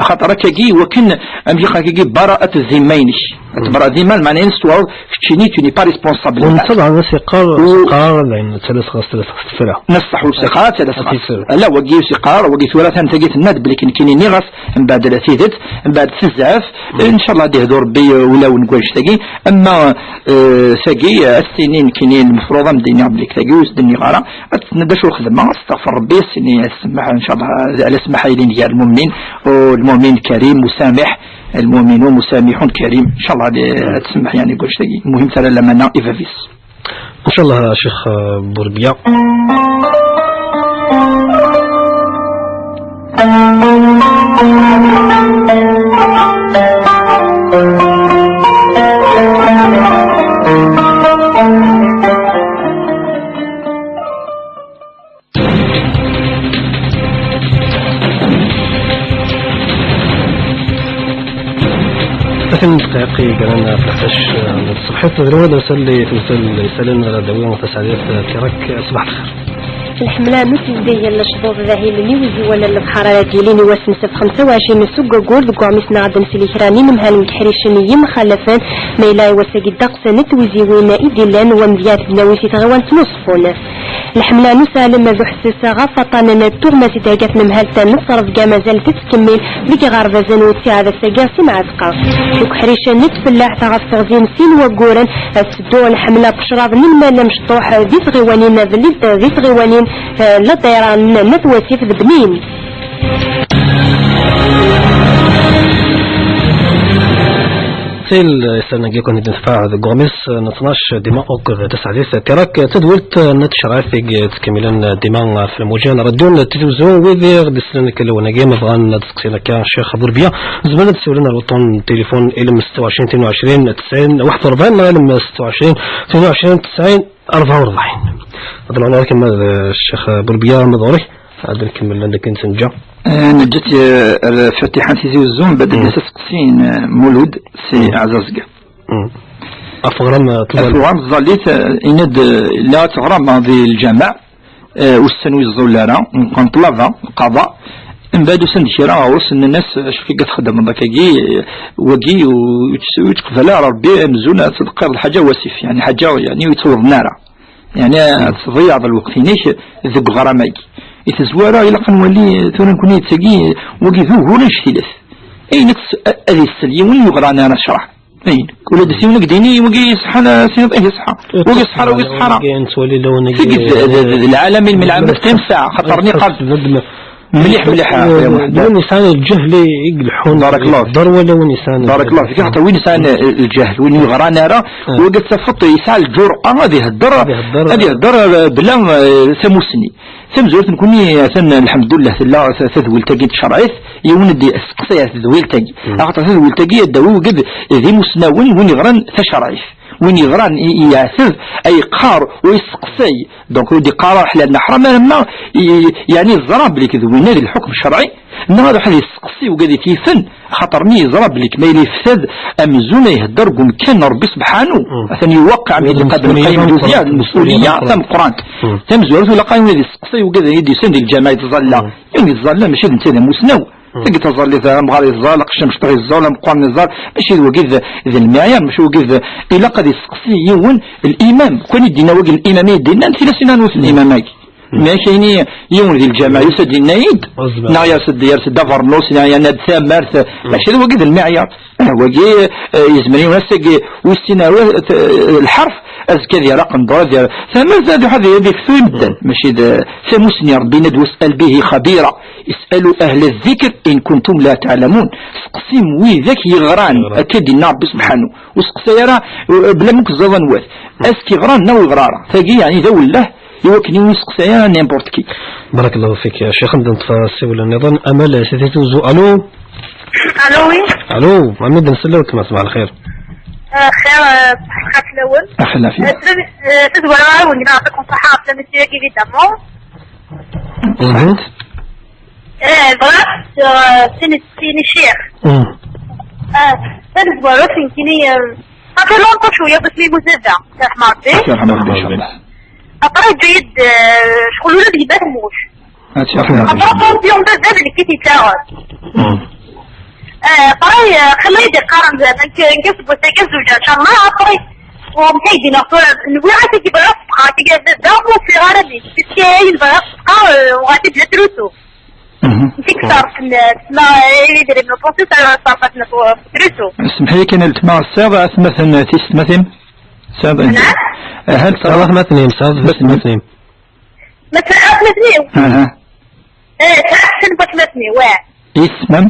Axaṭer akkagi, iwakken, amek i qqaren akkagi, bara'at zimma-inek. Ad tebra zimma, lmeɛna-ines twaɣeḍ, keččini, tu n'es pas responsable. Ur netta daɣen as-iqqar, ur s-iqqar ara dayen, ttalas ɣas ttalas ɣas tefra. Neṣṣeḥ ur s-iqqar ara ttalas ɣas. Ala, wagi ur s-iqqar, wagi tura atan tagi tenna-d belli nekkini nniɣ-as, mbeɛd la tidet, mbeɛd tezɛef, incallah ad ihdu Rebbi, eh, ulawen n wannect-agi, ama, eh, tagi, eh, ad s-tini nekkini lmefruḍ ad m-d-iniɣ belli tagi ur s-d-nniɣ ara, ad tenna d acu xedmeɣ, ad testeɣfer Rebbi, ad s-tini ad semmeḥ, incallah, ala semmaḥ ay yellan gar lmumnin, u lmumin karim, musamih, المؤمن مسامح كريم. إن شاء الله هذه تسمح يعني قلت لك. المهم ترى لما نا إيفافيس. إن شاء الله شيخ بوربيا. Atan dqayeq i yeggran ɣef leḥdac n tṣebḥit, d lawan ad nsali tewtal isalen ara d-awi taseɛdit Tirak, ṣbeḥ lxir. Lḥemla n usizdeg n lecḍuḍ d ahilen i wizi wala lebḥer ara d-yilin i wass n ssebt xemsa u ɛecrin n useggagur deg uɣmis-nneɣ ad d-nsel i kra n yinemhalen deg iḥricen i yimxalafen, ma yella i wass-agi ddeqs n twiziwin i d-illan, wa mdyat d nawit i tɣiwant n Uẓeffun. Lḥemla n usalem d uḥesses ɣef waṭṭanen n tuɣmas i d-thegga tnemhalt n ṣṣref mazal tettkemmil deg iɣerbazen u ttiɛad ass-agi si Mɛatqa. Deg uḥric n tfellaḥt ɣef teɣzi n sin wagguren, tetteddu lḥemla n wecraḍ n lmal amecṭuḥ di tɣiwanin d li-, di tɣiwanin, eh, Laṭiran n At Wasif d Bnin. Sil isan-agi kan i d-nefɛeɣ deg uɣmis n tnac dima akked taseɛdit Tirak, tadwilt n tcerɛit i yettkemmilen dima ɣef lmuja n ṛadyu n Tizi Uzzu, wid i ɣ-d-isellen akka lawan-agi, ma bɣan ad d-seqsin akka Ccix Burbiya, zemren ad d-siwlen ar wuṭṭun n tilifun ilem setta u ɛecrin tnin u ɛecrin tesɛin waḥed u rebɛin neɣ ilem setta u ɛecrin tnin u ɛecrin tesɛin rebɛa u rebɛin. Ad nɛawed akken ma d Ccix Burbiya, ma d ɣur-k. Ad nkemmel anda akken tenǧa. Eh, neǧǧa-tt, eh, ar Fatiḥa n Tizi Uzzu, mbeɛd ad d-yas aseqsi n, eh, Mulud si Ɛzazga. Ɣef uɣram, eh, tẓallit. Ɣef uɣram tẓallit, eh, yenna-d, eh, la teɣram di lǧameɛ, eh, ussan ur yeẓẓul ara, nqan ṭṭlaba, lqaḍa, Mbeɛd usan-d kra ɣur-s, nnan-as: "Acu akka txeddmeḍ akkagi? Wagi ur ur yettqbal ara Rebbi amzun ad tḍeqqireḍ lḥaǧa wasif, yeɛni ḥaǧa yeɛni ur yettwḍen ara, yeɛni ad tḍeyyɛeḍ lweqt-inek deg uɣram-agi." I tezwara ilaq ad nwali tura nekkni d tagi, wagi d ugur annect-ilat. Ayen ad ts-, ad isel yiwen ur yeɣran ara ccṛeɛ. Ayen, ula d siwen deg dini, wagi iṣeḥḥa, la, sini, eh, iṣeḥḥa. Wagi iṣeḥḥa, wagi iṣeḥḥa. Wagi nettwali lawan-agi, tigi d, d, d, d lɛalamin, mi lɛalamin teqqim saɛa, xaṭer niqal mliḥ, mliḥ, eh, d win yesɛan lǧehl i, i ileḥḥun. Barakallah. Yedder wala win yesɛan. Barakallah fik, xaṭer win yesɛan, eh, lǧehl, win yeɣran ara, wagi ad tafeḍ yesɛa lǧur'a ad ihedder, ad ihedder. Ad ihedder, eh, bla, eh, tamusni. Tamezwarut nekkni, atan, lḥemdullah, tella t-, tadwilt-agi n tcerɛit, yiwen ad d-isteqsi ɣer tadwilt-agi. Axaṭer tadwilt-agi ad d-tawi wigad d imusnawen, win yeɣran tacerɛit, win yeɣran i, i yeɛteb, ay yeqqar u yesteqsay. Donc, ur d-iqqar ara ḥlal neɣ ḥram, alamma i, yeɛni yeẓra belli d winna d lḥukm cerɛi, neɣ ad iruḥ ad yesteqsi wigad i t-yifen, xaṭer mi yeẓra belli kma yella yefta-d amzun ihedder deg umkan n Rebbi Sebḥanu, atan yuwaqeɛ mi d-iqabel lqayyem d-udiya d lmesuliyya tameqqrant. Tamezwarut, ula qayen ad yesteqsi wigad i d-yusan di lǧameɛ yettẓalla. Yiwen yettẓalla mačči d netta d amusnaw. Tagi taẓallit, amɣar yeẓẓal, aqcic amecṭuḥ yeẓẓal, ameqqran yeẓẓal, mačči d wagi d, d lmiɛyar, mačči wagi d, ilaq ad yesteqsi yiwen limam. Kan i d-yenna wagi limam i d-yennan, tili sin anwa-t limam-agi. Mi akayni yiwen di lǧameɛ yusa-d yenna-yi-d, neɣ yers-d, yers-d abernus, neɣ yerna-d tamart, mačči d wagi d lmiɛyar. Ah, wagi, eh, yezmer yiwen ass-agi wis sin ar, eh, lḥerf, azekka ad yerr aqendur, ad yerr tamart, ad iruḥ ad, ad iftu i medden. Mačči d tamusni, Rebbi yenna-d: "واسأل به خبيرا، اسألوا أهل الذكر إن كنتم لا تعلمون." Seqsim widak yeɣran, akka d-yenna Rebbi Sebḥanu. Ur seqsay ara, eh, bla ma ur k-teẓẓiḍ anwa-t. Ass yeɣran neɣ ur yeɣra ara. Tagi, yeɛni, d awelleh, i wakken ur yesteqsay ara n'importe qui. Barakallahu fik, ya Cheikh. Ad d-neṭṭef asiwel nniḍen. Amal, eh, sidi tuzu. Allô? Allô, oui. Allô, Mohamed, nsella weltma, صباح الخير. Eh, xir, eh, ṣṣeḥḥa fell-awen. Axel afia. Eh, tazwara ara wen-gneɣ ɣef uqenṭaḥ ɣef la matière, évidemment. Mhm. Eh, bɣiɣ, eh, sin, sin ccix. Mhm. Eh, tamezwarut, nekkini, eh, ça fait longtemps cwiya, bas mi muzada. Yerḥem Rebbi. Yerḥem Rebbi, inchallah. Après, ǧǧa-yi-d, eh, ccɣel ula d yemma temmut. Ad tt-yerḥem Rebbi. Après, ṭṭumti n baba d nekk i t-yettaɣen. Mhm. Eh, après, eh, xilla i d-iqqaren zama nekk, nekk aseggas-agi ad zewǧeɣ, inchallah, après, ur mkaydi neɣ tura, nwiɣ ad t-id-ibɣiɣ, ttebqaɣ-t-id d baba, ur ufiɣ ara di, di, ayen bɣiɣ ttebqaɣ, eh, uɣal-t-id la trusu. Mhm. Nekk ttṣerfen, eh, tesla, eh, idrimen uṭusi, ttṣerfen trusu. Semḥi-yi kan a letma, tesɛiḍ atmaten, tisetmatin? Tesɛiḍ? Naɛam? Aha, tesɛiḍ atmaten-im, tesɛiḍ tisetmatin-im? Ma tesɛiḍ atmaten-iw? Aha. Eh, tesɛiḍ sin n watmaten-iw, eh. Isem-im?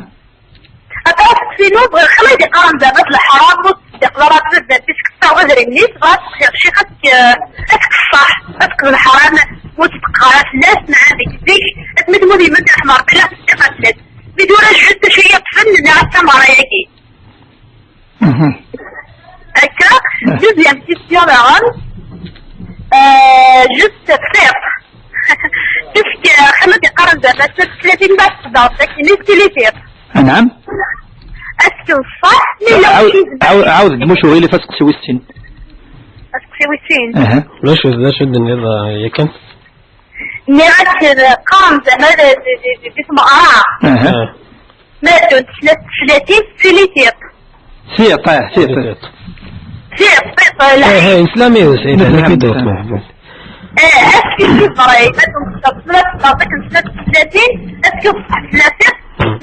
Aṭas sinu, xilla i d-iqqaren zama d leḥram, ur d-iqḍa ara baba, puisque tesɛiḍ idrimen-is, bɣiɣ ad seqsiɣ ccix, ad k-, ad k-tṣaḥ, ad teqḍ leḥram, ur d-teqqar ara fell-as, neɣ deg zik, asmi temmut yemma-s, yerḥem Rebbi, la tettseqqi fell-as. Mi tura juste acu i yi-ṭṭfen, nniɣ-as tameɣra-agi. Mhm. Akka, deuxième question daɣen, euh, juste تصير. Puisque, xilla i d-iqqaren zama tlatin, bas tedawḍ, akken i s-tili tiṭ. Anɛam? Est-ce que ṣṣeḥ, mi yella عاود، عاود، عاود، مش هو اللي فاسق سوي السين. Aseqsi wis sin. Aha. D acu, d acu d-tenniḍ, eh, yakan? Nniɣ-ak, eh, qqaren zama d, d, d, d, di tmeɣra. Aha. Ah. Ma ddunt snat teflatin, tili tiṭ. Tiṭ, ah, tiṭ. Tiṭ. Tiṭ, tiṭ, la. Eh, eh, islam-iw, Saïd, la, la, la. Eh, est-ce que c'est vrai? Ma ddunt snat, snat teflatin, est-ce que ṣṣeḥ tella tiṭ?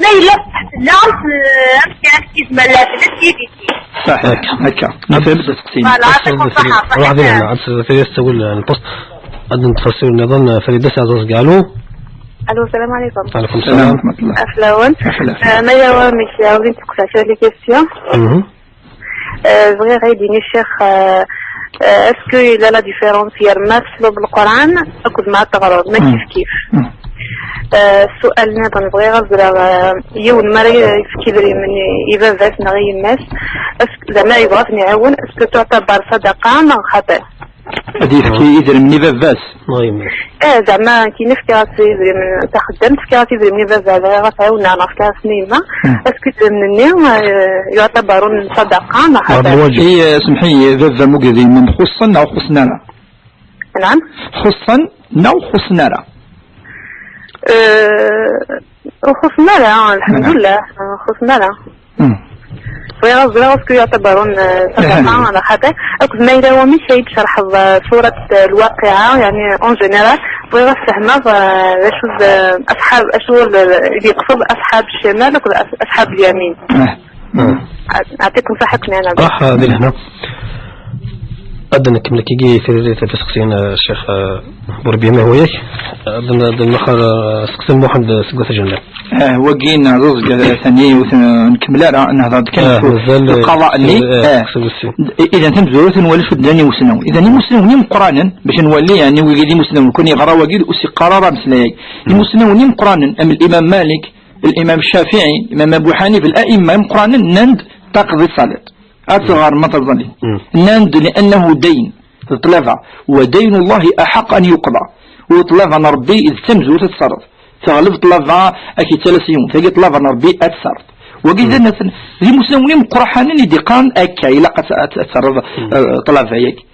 Ma yella ṣṣeḥ tella, eh, amek, amek yezmer leɛqel ad t-yibiti? صح، هكا، هكا. نفهم التقسيم. Voilà, يعطيكم الصحة. واحد هنا، عاد سير يستوي البوست. عندنا تفاصيل نظن فريدة سي عزوز قالوا. Allô, السلام عليكم. وعليكم السلام. السلام ورحمة الله. Aflawen. أهلا. Euh, ma yella wamek, euh, une petite question. Mhm. Euh, bɣiɣ ad yi-d-yini ccix, euh, euh, est-ce que yella la différence gar ma tesleḍ Lqur'an akked ma teɣreḍ, ma kif kif? Mhm. Euh, ssual nniḍen bɣiɣ ad ẓreɣ, euh, yiwen mi ara yefk idrimen i, i baba-s neɣ i yemma-s, est-ce que, zeɛma yebɣa ad ten-iɛiwen, est-ce que tuɛtabar ṣadaqa neɣ xaṭi? Ad yefk idrimen i baba-s. Neɣ yemma-s. Eh, zeɛma akken fkiɣ-as idrimen, taxeddamt, fkiɣ-as idrimen i baba, bɣiɣ ad t-ɛiwneɣ neɣ fkiɣ-as i yemma. Hmm. Est-ce que idrimen-nni, eh, yuɛtabarun ṣadaqa neɣ xaṭi? Lwajeb. I, eh, semḥ-iyi, baba-m akked yemma-m xuṣṣen neɣ xuṣṣen ara? Naɛam? Xuṣṣen neɣ xuṣṣen ara? Eh, ur xuṣṣen ara, lḥemdullah, ur xuṣṣen ara. Hmm. Bɣiɣ ad ẓreɣ est-ce que يعتبرون, eh, صدقة على خاطر أكد ما إذا هو مش هيك شرح سورة الواقعة، يعني، en général. بغيغ أفهمغ, eh, d acu d, eh, أصحاب, أشو ال-, اللي يقصد أصحاب الشمال وكذا أص-, أصحاب اليمين. Eh. Hmm. أعطيكم صحة كنانة. صح، هذه هنا. Ad nkemmel kigi tiririt ɣef iseqsiyen, eh, Ccix, eh, Burbiya, ma hwa yak. Ad n-, ad nwaxer, eh, aseqsi n Muḥend, eh, seg At Jennat. Eh, wagi neɛẓeẓ, eh, tani ur t-, nkemmel ara, nehḍer-d kan ɣef lqaḍa-nni. Eh, eh, eh. Idan tamezwarut nwala acu d-nnan imusnawen. Idan imusnawen imeqqranen, bac nwali, yani, wigi d imusnawen, kun yeɣra wagi, ur s-yeqqar ara ameslay-agi. Imusnawen imeqqranen, am Limam Malik, Limam Ccafiɛi, Limam Abu Ḥanifa, la'imma imeqqranen nnan-d taqḍi ṣṣalat. Ad tɣer ma teẓẓalin. Mm. Nnan-d لأنه دين, d ṭṭlaba. ودين الله أحق أن يقضى. U ṭṭlaba n Ṛebbi d tamezwarut ad tesserreḍ. Teɣleb ṭṭlaba ad k-yettalas yiwen. Tagi ṭṭlaba n Ṛebbi ad tesserreḍ. Wagi d anaten, d imusnawen imeqqranen i d-iqqaren akka, ilaq ad, ad, ad terreḍ, eh, ṭṭlaba-yagi.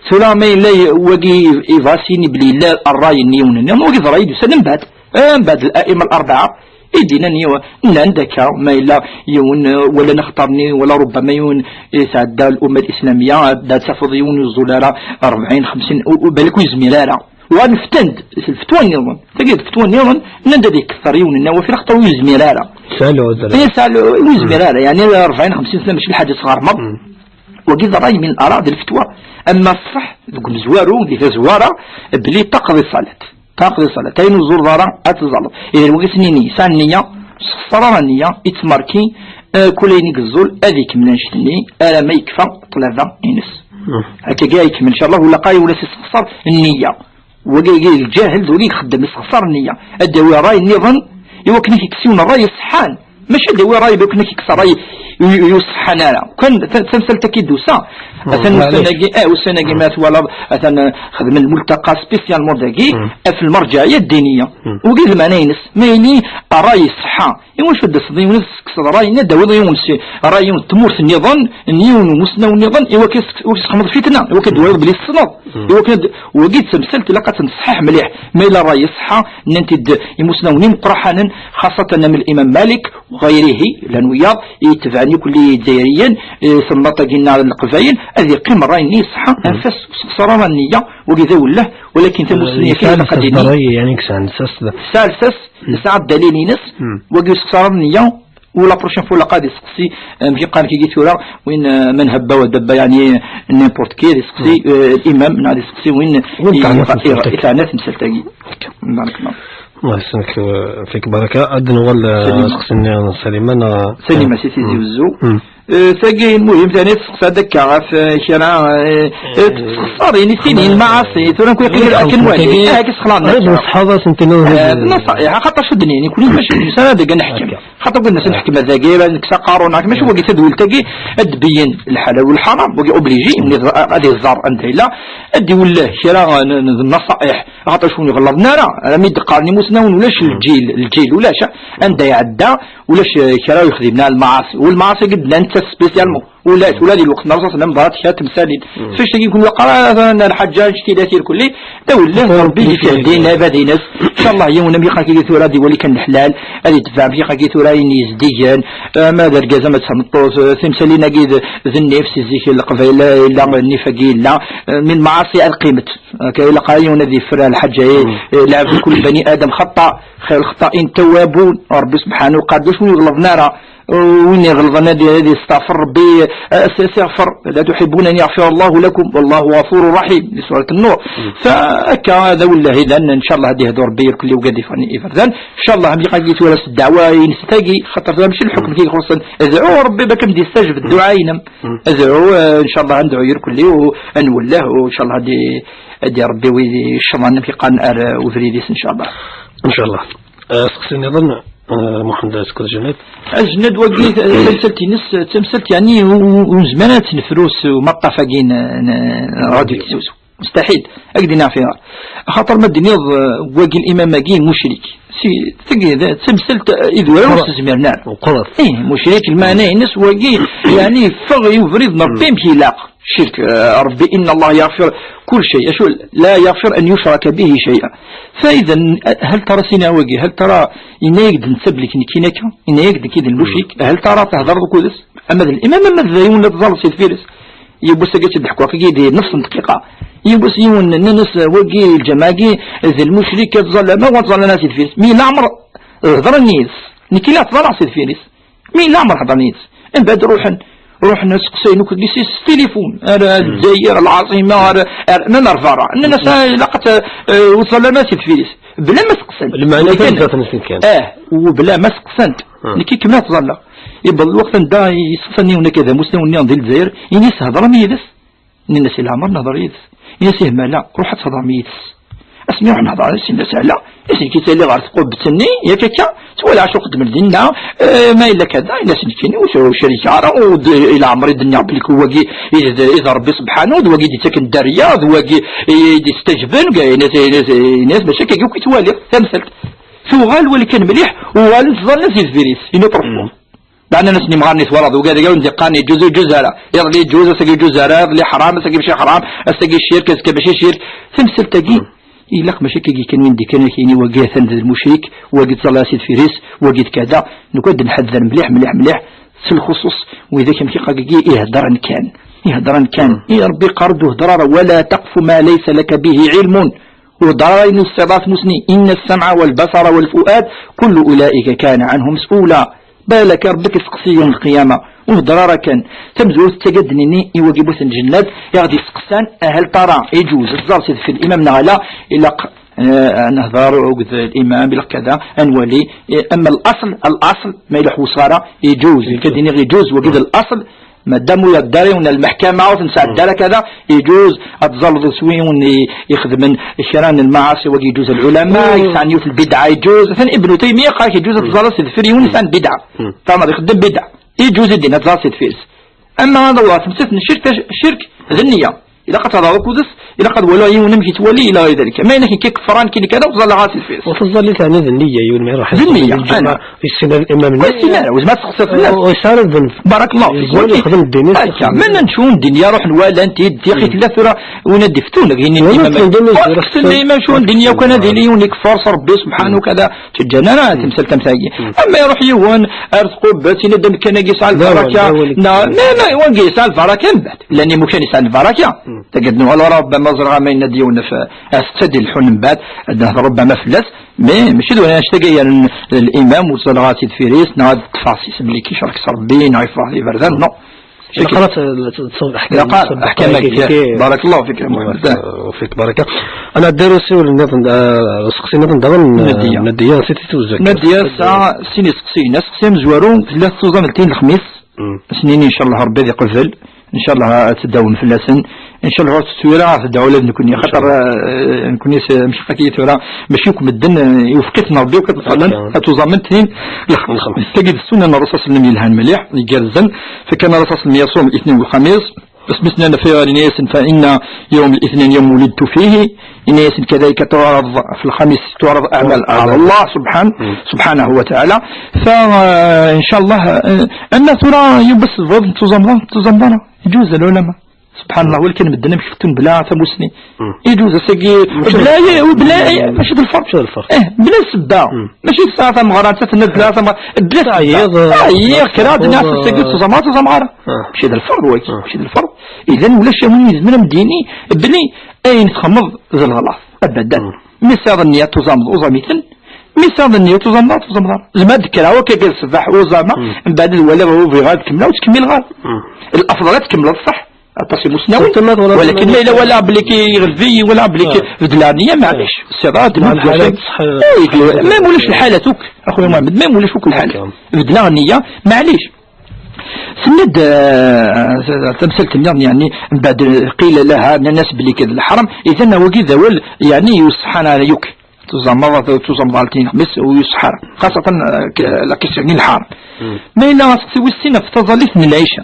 Tura ma yella y-, wagi ibɣa ad s-yini belli yella ṛṛay n yiwen-nni, wagi d ṛṛay i d-yusan mbeɛd, eh, mbeɛd la'imma l-arbaɛa, i d-yennan yiwen, nnan-d akka, ma yella yiwen, eh, wala nextar-nni, wala rubbama yiwen, eh, yesɛedda l'umma l-islamiyya, ad, ad tafeḍ yiwen ur yeẓẓul ara rebɛin, xemsin, u, u balak ur yezmir ara. Wa neftan-d lfetwa nniḍen. Tagi d lfetwa nniḍen, nnan-d ad ikter yiwen n awafir, axaṭer ur yezmir ara. Yesɛa lɛuzer. Yesɛa lɛu-, ur yezmir ara. Yani, rebɛin, xemsin sna, mačči lḥaǧa tesɣermeḍ. Wagi d ṛṛay min al-ara d lfetwa. Ama ṣṣeḥ, deg umezwaru, di tazwara, belli taqḍi ṣṣalat. Taqḍi ṣṣalat. Ayen ur tẓureḍ ara, ad teẓẓaleḍ. Idan, wagi s-nini, yesɛa nniya, sexṣar ara nniya, ittmerki, eh, kul ayen i yeẓẓul, ad ikemmel annect-nni, arama yekfa ṭṭlaba-ines. Akka kan ikemmel, incallah, wala qa-, wala s-isexṣar nniya. Wagi, wagi lǧahel, d wagi ixeddem, isexṣar nniya. Ad d-yawi ṛṛay nniḍen, i wakken ad k-ikkes yiwen ṛṛay iṣeḥḥan. Mačči ad d-yawi ṛṛay, i wakken ad k-ikkes ṛṛay ur, ur iṣeḥḥan ara. Kan ta-, tamsalt-agi d-tusa. Atan ussan-agi, eh, ussan-agi ma twalaḍ, atan, eh, xedmen lmultaqa spécialement dagi, ɣef lmerǧɛiyya ddiniya. Wagi d lmeɛna-ines. Ma yili ṛṛay iṣeḥḥa, iwacu ad d-taseḍ yiwen ad s-tekkseḍ ṛṛay-nni, ad d-tawiḍ yiwen si ṛṛay yiwen n tmurt nniḍen, n yiwen n umusnaw nniḍen, i wakken ad s-, ad s-texmeḍ fitna, i wakken ad d-twaliḍ belli tessneḍ, i wakken ad, wagi d tamsalt ilaq ad tt-nṣeḥḥiḥ mliḥ. Ma yella ṛṛay iṣeḥḥa, nnant-id imusnawen imeqqraḥanen, xaṣṣatan am Limam Malik, u ɣayrihi, llan wiyaḍ, i itebɛen yakk Izzayriyen, eh, temnaḍt-agi n Leqbayel, ad iqqim ṛṛay-nni iṣeḥḥa, anef-as, ur sexṣar ara nniya, wagi d awelleh, walakin tamussni-agi ilaq ad d-nini. Ṛṛay, yani, yesɛa lsas. Tesɛa lsas, tesɛa ddalil-ines, wagi ur sexṣar ara nniya, u la prochaine fois, ilaq ad iseqsi, eh, amek i qqaren kigi tura, win, eh, man habba wa dabba, yani, n'importe qui, ad iseqsi, eh, l'imam, neɣ ad iseqsi win i teɛna temsalt-agi. Barakallah. Allah yesnek, eh, fik baraka. Ad nwal, eh, aseqsi-nni n Salima, neɣ Salima, si Tizi Wezzu. Eh, tagi, lmuhim, tani tseqsa-d akka ɣef, eh, kra, eh, eh, tesxeṣṣar, ini, sin, lmaɛaṣi, tura nekk yeqqim akken wali. Eh, akka sexlaḍ. Ad nṣeḥḥaḍ-asen, tiniḍ. Eh, d naṣa'iḥ, axaṭer acu d-nini, nekni mačči d netta ara d-neḥkem. Xaṭer qulna s nḥkem ad dagi, ad nekkes aqarun, mačči wagi tadwilt-agi, ad d-tbeyyen lḥalal u lḥaram, wagi obligé, ad iẓer anda yella, ad d-iwelleh kra n, n, n naṣa'iḥ, axaṭer acu ur iɣelleḍen ara, ara mi d-qqaren imusnawen, ulac lǧil, lǧil, ulac, anda iɛedda, ulac, eh, kra ur yexdimen ara lmaɛaṣi, u lmaɛaṣi-agi d-nnan netta spécialement. Ulac, ula di lweqt n Ṛṛasul sallam ḍerrat kra temsalin. Fec-agi kun waqar lḥaǧa, ncti la tirkulli, d awelleh n Ṛebbi di tihdin, ɛibad-ines. Incallah, yiwen am yiqaki tura di wali kan leḥlal, ad itbeɛ am yiqaki tura ayen yezdigen, ama d argaz, ama d tameṭṭut, timsalin-agi d, d nnif, si zik Leqbayel, illa nnif-agi yella, min lmaɛaṣi ad qqimet. Akka, ilaq ara yiwen ad yeffer lḥaǧa, eh, lɛebd kul bani Adam xaṭa, xayr lxaṭṭain tawwabun, Ṛebbi subḥanahu wa taɛala, d acu ur yeɣleḍen ara, Win iɣelḍen ad, ad yesteɛfer Ṛebbi, eh, ad s-, ad s-iɣfer. لا تحبون أن يغفر الله لكم والله غفور رحيم, di surat Nnur. Fa akka, d awelleh idan, incallah ad yehdu Ṛebbi irkelli wigad iferrun iberdan. Incallah, am yiqaki tura s ddeɛwa-ines tagi, xaṭer tura mačči lḥukm i ixuṣṣen. Dɛu Ṛebbi bac ad m-d-yestajeb dduɛa-inem. Dɛu, eh, incallah ad nedɛu irkelli u ad nwelleh, u incallah ad i-, ad d-iṛebbi wid iccḍen, am yiqqan, ar, eh, ubrid-is, incallah. Incallah. Eh, seqsi nniḍen, eh, Muḥend Skud Jennad. Ajennad wagi, eh, tamsalt-ines, eh, tamsalt, yani, u-, u-, ur nezmir ad tt-nefru s umaṭṭaf-agi n, n, n Radio Tizi Wezzu. Mustahil. Ad k-d-iniɣ fiɣer. Axaṭer ma d-tiniḍ, eh, wagi limam-agi mucrik. Si, tagi, d tamsalt, eh, idurar ur s-zmiren ara. Meqqret. Ih, mucrik, lmeɛna-ines wagi, yeɛni yeffeɣ i ubrid n Ṛebbi amek ilaq. Cirk, eh, Ṛebbi, إن الله يغفر كل شيء. Acu, لا يغفر أن يشرك به شيئا. Fa idan, eh, hal tara sina wagi, hal tara, yenna-yak-d netta belli nekkini akka, yenna-yak-d nekki d lmucrik, hal tara thedreḍ akked-s? Ama d limam, ama d yiwen la tẓalleḍ si deffir-s. Yiwwas-agi ad tt-id-ḥkuɣ, agi di nefs n dqiqa. Yiwwas yiwen, nnan-as, wagi, lǧameɛ-agi, d lmucrik, ad tẓallem, wa tẓallan-as deffir-s. Mi leɛmer hedren yid-s. Nekk la ttẓallaɣ si deffir-s. Mi leɛmer hedren yid-s. Mbeɛd ruḥen, ruḥen seqsayen akk deg-s s tilifun. Ar, ar Lezzayer, ar lɛaṣima, ar, ar, nnan ar berra. Nnan-as, ah, ilaq ad t-, eh, ur tẓallam ara si deffir-s. Bla ma seqsan. Lmeɛna kan zdat-nsen kan. Ah, u bla ma seqsant. Nekk kemmel ad ttẓallaɣ. Yewweḍ lweqt anda yesteqsan yiwen akka d amusnaw nniḍen di Lezzayer, ini-as, hedrem yid-s. Nnan-as, i leɛmer nehder yid-s. Ini-as, ihmala, ruḥ ad thedrem yid-s. Asmi ruḥ nehder, as-in-as, ala, as nekki ttali ɣer tqubbet-nni, yak akka, twala acu qeddmen dinna, eh, ma yella kada, ini-as nekkini ur ur cerrikeɣ ara, u d, i leɛmer i d-nniɣ belli wagi i d, i d Rebbi subḥanu, d wagi i d-ittaken dderya, d wagi i d-istajben, ini-as, ini-as, ini-as, mačči akka akk i twaliḍ, tamsalt. Tuɣal wali kan mliḥ, uɣalen ttẓallan si deffir-is, ini-as, meɛna nnan-as imɣaren i twalaḍ, ugad-agi ur d-iqqaren yeǧǧuz, ur yeǧǧuz ara. Iḍelli yeǧǧuz, ass-agi ur yeǧǧuz ara, iḍelli ḥram, ass-agi mačči ḥram, ass-agi ccirk, azekka mačči ccirk. Tamsalt-agi, ilaq mačči akka kan win d-ikkan ad ak-yini wagi atan d lmucrik, wagi ttẓalla si deffir-is, wagi d kada. Nekk ad nḥadder mliḥ, mliḥ, mliḥ, s lxuṣuṣ widak amek iqagagi iheddren kan. Iheddren kan. I Ṛebbi iqqar-d ur hedder ara, ولا تقف ما ليس لك به علم. Ur hedder ara ayen ur tesɛiḍ ara tmusni. إن السمع والبصر والفؤاد كل أولئك كان عنه مسؤولا. Balak Ṛebbi ad k-isteqsi yawm lqiyama. Ur hedder ara kan. Tamezwarut d tagi ad d-nini i wagi bu-ten lǧennat, i ɣ-d-isteqsan, ahal tara, iǧuz, ad tẓer si deffir limam neɣ ala, ilaq, eh, ad nehder akked limam, ilaq kada, ad nwali, eh, ama laṣel, laṣel, ma yella ḥewseɣ ara, iǧuz, nekk ad d-iniɣ iǧuz, wagi d laṣel, madam ur yedda ara yiwen ar lmeḥkama, ur t-nesɛedda ara kada, iǧuz ad tẓalleḍ s win i, ixedmen kra n lmaɛaṣi, wagi iǧuz lɛulama, yesɛan yiwet lbidɛa, iǧuz. Atan Ibnu Taymiya yeqqar-ak iǧuz ad tẓalleḍ si deffir yiwen yesɛan bidɛa. Tameḍ ixeddem bidɛa. Iǧuz i din ad tẓalleḍ si deffir-s. Ama ad awḍeɣ temsalt n ccirk, tac-, ccirk d nniya. Ilaq ad tehḍeḍ akked-s, ilaq ad waliɣ yiwen amek yettwali, ila ɣer dalika. Ma yella nekk ikeffer, nekk kada, ur ẓalleɣ ara si deffir-s. Ur teẓẓalli teɛni d nniya, yiwen ma iruḥ d nniya, yeǧǧa, ana. Yessen ad imam. Ur yessin ara, ur yessin ara, ur yesɛi ara ddemb. Barakallahu fik. Yeẓẓal yexdem ddin-is. Akka, ma nnan cun ddin, yaruḥ nwalan-t-id, tixi tella tura, win ad d-iftun, gin imam. Ur kksen imam cun ddin, yaw kan ad yili yiwen ikeffer s Ṛebbi subḥanahu wa taɛala, teǧǧan ara temsalt am tagi. Ama iruḥ yiwen ar tqubbet, yenna-d amkan-agi yesɛa lbaraka, neɣ, ma, ma, wagi yesɛa lbaraka, mbeɛd. Llan imukan yesɛan lbaraka. Tagad nuɣal ɣer Ṛebbi, ma ẓriɣ ama yenna-d yiwen f-, a setta d-ileḥḥun mbeɛd, ad nehder Ṛebbi ama fell-as, mais mačči d wala annect-agi yeren limam ur ẓalleɣ ara si deffir-is, neɣ ad ṭṭfeɣ s isem-nni icrek s Ṛebbi, neɣ yeffeɣ d iberdan, non. Ilaq ara t-, t-, t-, Ilaq ara aḥkam-agi. Barakallahu fik, a Muḥamed. Fik baraka. Ana d-aru usiwel nniḍen, ah, useqsi nniḍen daɣen, Nadiya. Nadiya, si tuzak. Nadiya tesɛa sin iseqsiyen. Aseqsi amezwaru, tella tettuẓam ltin lexmis. Ass-nni, ncallah, Ṛebbi ad iqbel. Ncallah ad tdawem fell-asen. Ncallah ur tettu ara ad tedɛu ula d nekkni. Axaṭer, eh, nekkni s-, mceqqak-iyi tura, mačči akk medden, eh, iwefq-iten Ṛebbi akk ad ṭṭallen, ad tuẓamen tin lexmis. Tagi d ssunna n Ṛṛusul sallam yelhan mliḥ, igerrzen. فكان الرسول صلى الله عليه وسلم يصوم الاثنين والخميس. Asmi s-nnan ɣef wayen-nni-asen, فإن يوم الاثنين يوم ولدت فيه. Ini-asen, كذلك تعرض في الخميس تعرض أعمال على الله سبحانه، سبحانه وتعالى. Fa, eh, ncallah, eh, ama tura yiwwas tebɣiḍ tuẓamḍa, tuẓamḍa, iǧuz lɛulama. Subḥanallah, walakin medden amek fettun bla tamusni. Iǧuz ass-agi, bla, bla, mačči d lferq. Mačči d lferq. Eh, bla sebba. Mačči tesɛa tameɣra, nettat tenna-d la tameɣra. Bla sebba. Ɛyiɣ, kra d-nniɣ ass-agi tuẓamḍa, tuẓamḍa ara. Mačči d lferq, wagi. Mačči d lferq. Idan ulac win yezmer ad m-d-yini belli ayen txedmeḍ d lɣelṭ. Abadan. Mi tesɛiḍ nniya tuẓameḍ, uẓam-iten. Mi tesɛiḍ nniya tuẓameḍ, tuẓameḍ ara. Zemreɣ ad d-kkreɣ akka kan ṣṣbeḥ uẓameɣ, mbeɛd ad waliɣ ur bɣiɣ ad kemmleɣ, ur ttkemmileɣ ara. Lafḍal ad tkemmleḍ, ṣṣeḥ. Aṭas imusnawen. Walakin ma yella walaɣ belli ki-, iɣleb-iyi, walaɣ belli ki-, beddleɣ nniya, maɛlic. Ṣṣiḍ ad d-nut. Ma ulac lḥalat akk, a xuya Muḥemmed, ma ulac akk lḥalat. Beddleɣ nniya, maɛlic. Tenna-d, eh, tamsalt nniḍen, yeɛni, mbeɛd qila laha, nnan-as belli kan d leḥram, idan wagi d awal, yeɛni, yuṣeḥḥan ara yakk. Tuẓameḍ, tuẓameḍ ɣer letnin lxemis, ur yuṣeḥḥa ara. Xaṣatan, eh, k-, la question n lḥaram. Ma yella aseqsi wis sin ɣef taẓallit n lɛica.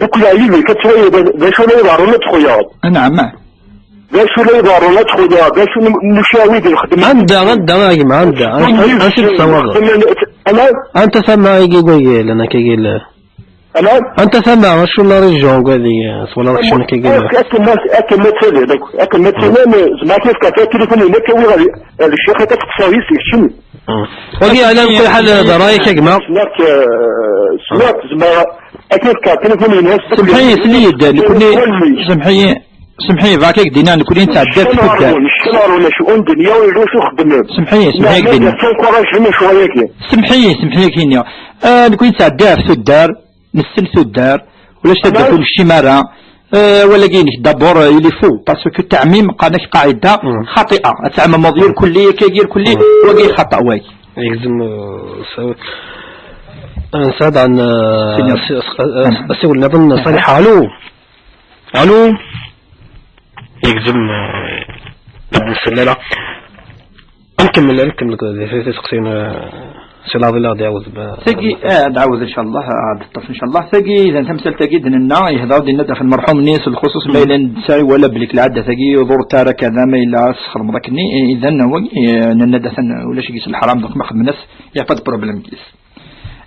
deg leɛyub-ik, ad twaliḍ d acu la iḍerrun, ad txuyaḍ. Anɛam. D acu la iḍerrun, ad txuyaḍ, d acu n, n ucawi di lxedma. Anda, anda, a gma, anda? Ansi tessawaḍeḍ? Anta tama i yella akka? Anta tama, acu la région, gadi, twalaḍ akken akka? Akken ma, akken ma tali, akken ma tali, zeɛma ad k-yefk tilifun-inu, ad k-awiɣ ɣer, ɣer ccix, ad teqseḍ yis-s, keččini. Wagi, ɛla kulli ḥal, d ṛṛay-ik, a gma. Sliɣ-k, eh, sliɣ-k, zeɛma ad k-yefk tilifun-inu. Semḥ-iyi, sel-iyi-d, nekkni, semḥ-iyi, semḥ-iyi, bɣiɣ ad k-d-iniɣ, nekkni nettɛeddi ɣef tuddar. Semḥ-iyi, semḥ-iyi, ad k-d-iniɣ. Semḥ-iyi, semḥ-iyi, ad k-iniɣ. Eh, nekkni nettɛeddi ɣef tuddar. Nessen tuddar, ulac taddart ur nekcim ara. Eh, wala-gi-inek, d'abord, eh, il est faux, parce que ttaɛmim, qqaren-ak qaɛida xaṭi'a. Ad tɛemmeḍ yir kulli, akka yir kulli, wagi xaṭa, wagi. Yegzem, eh, s-, eh, nesɛa daɣen, eh, as-, as-, as-, asiwel nniḍen, Ṣaliḥa. Alu? Alu? Yegzem, eh, ad nsellal. Ad nkemmel, ad nkemmel, eh, tiseqsiyin, eh, Si laḍi la d-iɛawed. Tagi, eh, ad ɛawed, inchallah, ad ṭṭef, inchallah. Tagi, idan tamsalt-agi d-nenna, yehder-d, yenna-d ɣef lmerḥum-nni s lxuṣuṣ, ma yella nesɛi wala belli lɛadda-tagi ur ḍurret ara kada, ma yella ad s-txedmeḍ akkenni, eh, idan, wagi, eh, nenna-d atan ulac deg-s leḥram, donc ma xedmen-as, y a pas de problème deg-s.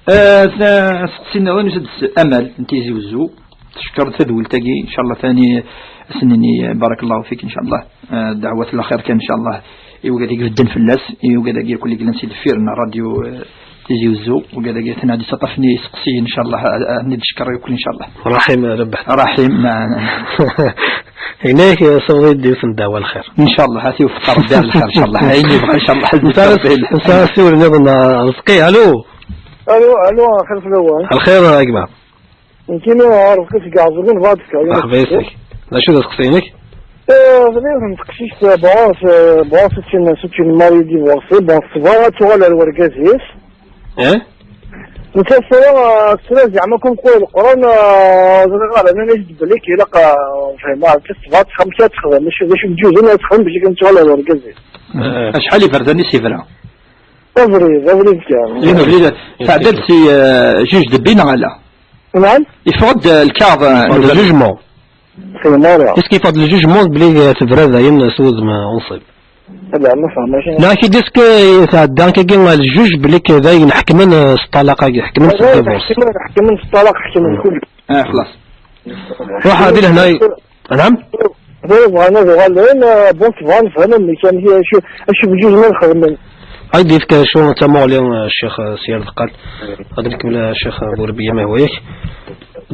Eh, ta-, aseqsi nniḍen, yusa-d s Amal n Tizi Wezzu. Teckeṛ tadwilt-agi, inchallah, tani ad s-nini, eh, barakallahu fik, inchallah. Eh, dɛwat lxir kan, inchallah. I wigad i ibedden fell-as, i wigad-agi akk i yellan si deffir n ṛṛadyu, eh, Tizi Wezzu, wigad-agi atan ad isaṭaf-nni iseqsiyen, inchallah, ad, ad, ad nid-cekker yakk, inchallah. Raḥim, eh, Rabaḥ. Raḥim, na-, na-, Yenna-yak, eh, sawḍ-iyi-d yiwet n dɛwa lxir. Inchallah, ad t-iwefeq Ṛebbi ar lxir, inchallah. Ayen yebɣa, inchallah, ad netta, netta siwel nniḍen, eh, Ṛezqi, alo? Alo, alo, xir fell-awen. Lxir, a gma. Nekkini Ṛebbi seg Ɛeẓẓugen, bɣiɣ ad d-fkeɣ yiwen. Merḥba yes-k. D acu d aseqsi-inek? Eh, d yiwet n teqcict, eh, bon, eh, bon, c'est une, c'est une mariée divorcée. Bon, tebɣa ad tuɣal ar wergaz-is. Eh? Nettat tura, eh, tura zeɛma comme quoi Leqran, eh, ẓriɣ ara nnan-as-d belli ilaq, eh, fehmeɣ, nettat tebɣa ad texdem, amek ad texdem, d acu, d acu yeǧǧuzen ad texdem bac akken tuɣal ar wergaz-is. Eh. Acḥal iberdan i s-yebra? Abrid, abrid kan. Yiwen ubrid, tɛedda-d si, eh, juge de paix neɣ ala? Nɛam? Yeffeɣ-d, eh, lkaɣeḍ, eh, le jugement. Est-ce qu'il y a le jugement belli, eh, tebra dayen s wudem, eh, unṣib? Ala, ma fehmeɣ. Neɣ ki est-ce que tɛedda akkagi le juge belli dayen ḥekmen, eh, s ṭṭalaq-agi, ḥekmen s divorce? Ḥekmen, ḥekmen s ṭṭalaq, ḥekmen kullec. Ah, xlaṣ. Ruḥ, di lehna. Anɛam? Bɣan ad uɣalen, eh, bon, tebɣa ad nefhem amek, amek, acu, acu bǧuzen ad xedmen. Ad d-yefk acu d tamuɣli, eh, Ccix, eh, s yir deqqal. Ad nkemmel, eh, Ccix, eh, Burebbiya, ma hwa-yak.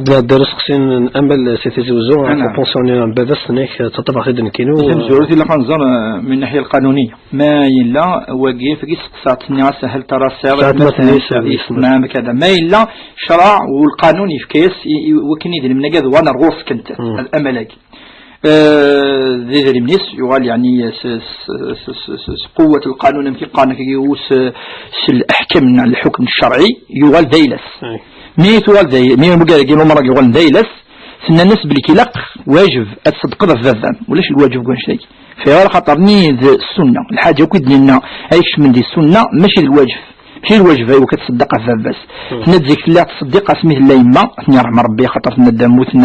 D la dder aseqsi n Amal, eh, si Tizi Wezzu, ɣef upensioni n baba-s, tenna-k, eh, ttaṭṭafeɣ-t-id nekkini. Tamezwarut ilaq ad nẓer, eh, min naḥya lqanuniya. Ma yella wagi, tagi tseqsaɣ-tt-nni, asahel tara sɛiɣ, saɛet ma tenna-k, tenna-k, eh, kada. Ma yella ccṛeɛ u lqanun yefka-yas i, i wakken idrimen-agi ad uɣalen ar ɣur-s kan, ad Amal-agi. Eh, d idrimen-is, yuɣal, yeɛni, s, s, s quwwat lqanun, amek i qqaren akkagi, u s, s leḥkem, neɣ lḥukm ccerɛi, yuɣal d ayla-s. Mi tuɣal d ay-, mi wigad-agi n umṛaɣ yuɣalen d ayla-s, tenna-as belli ilaq, wajeb ad tṣeddqeḍ ɣef baba-m, ulac lwajeb deg wannect-agi. Fayɣer? Axaṭer-nni d ssunna, lḥaǧa akk i d-nenna ay ikecmen di ssunna, mačči d lwajeb. Mačči d lwajeb ay wakka tṣeddeq ɣef baba-s. Tenna-d zik tella ttṣeddiq asmi tella yemma, ad ten-yerḥem Rebbi, axaṭer tenna-d am muten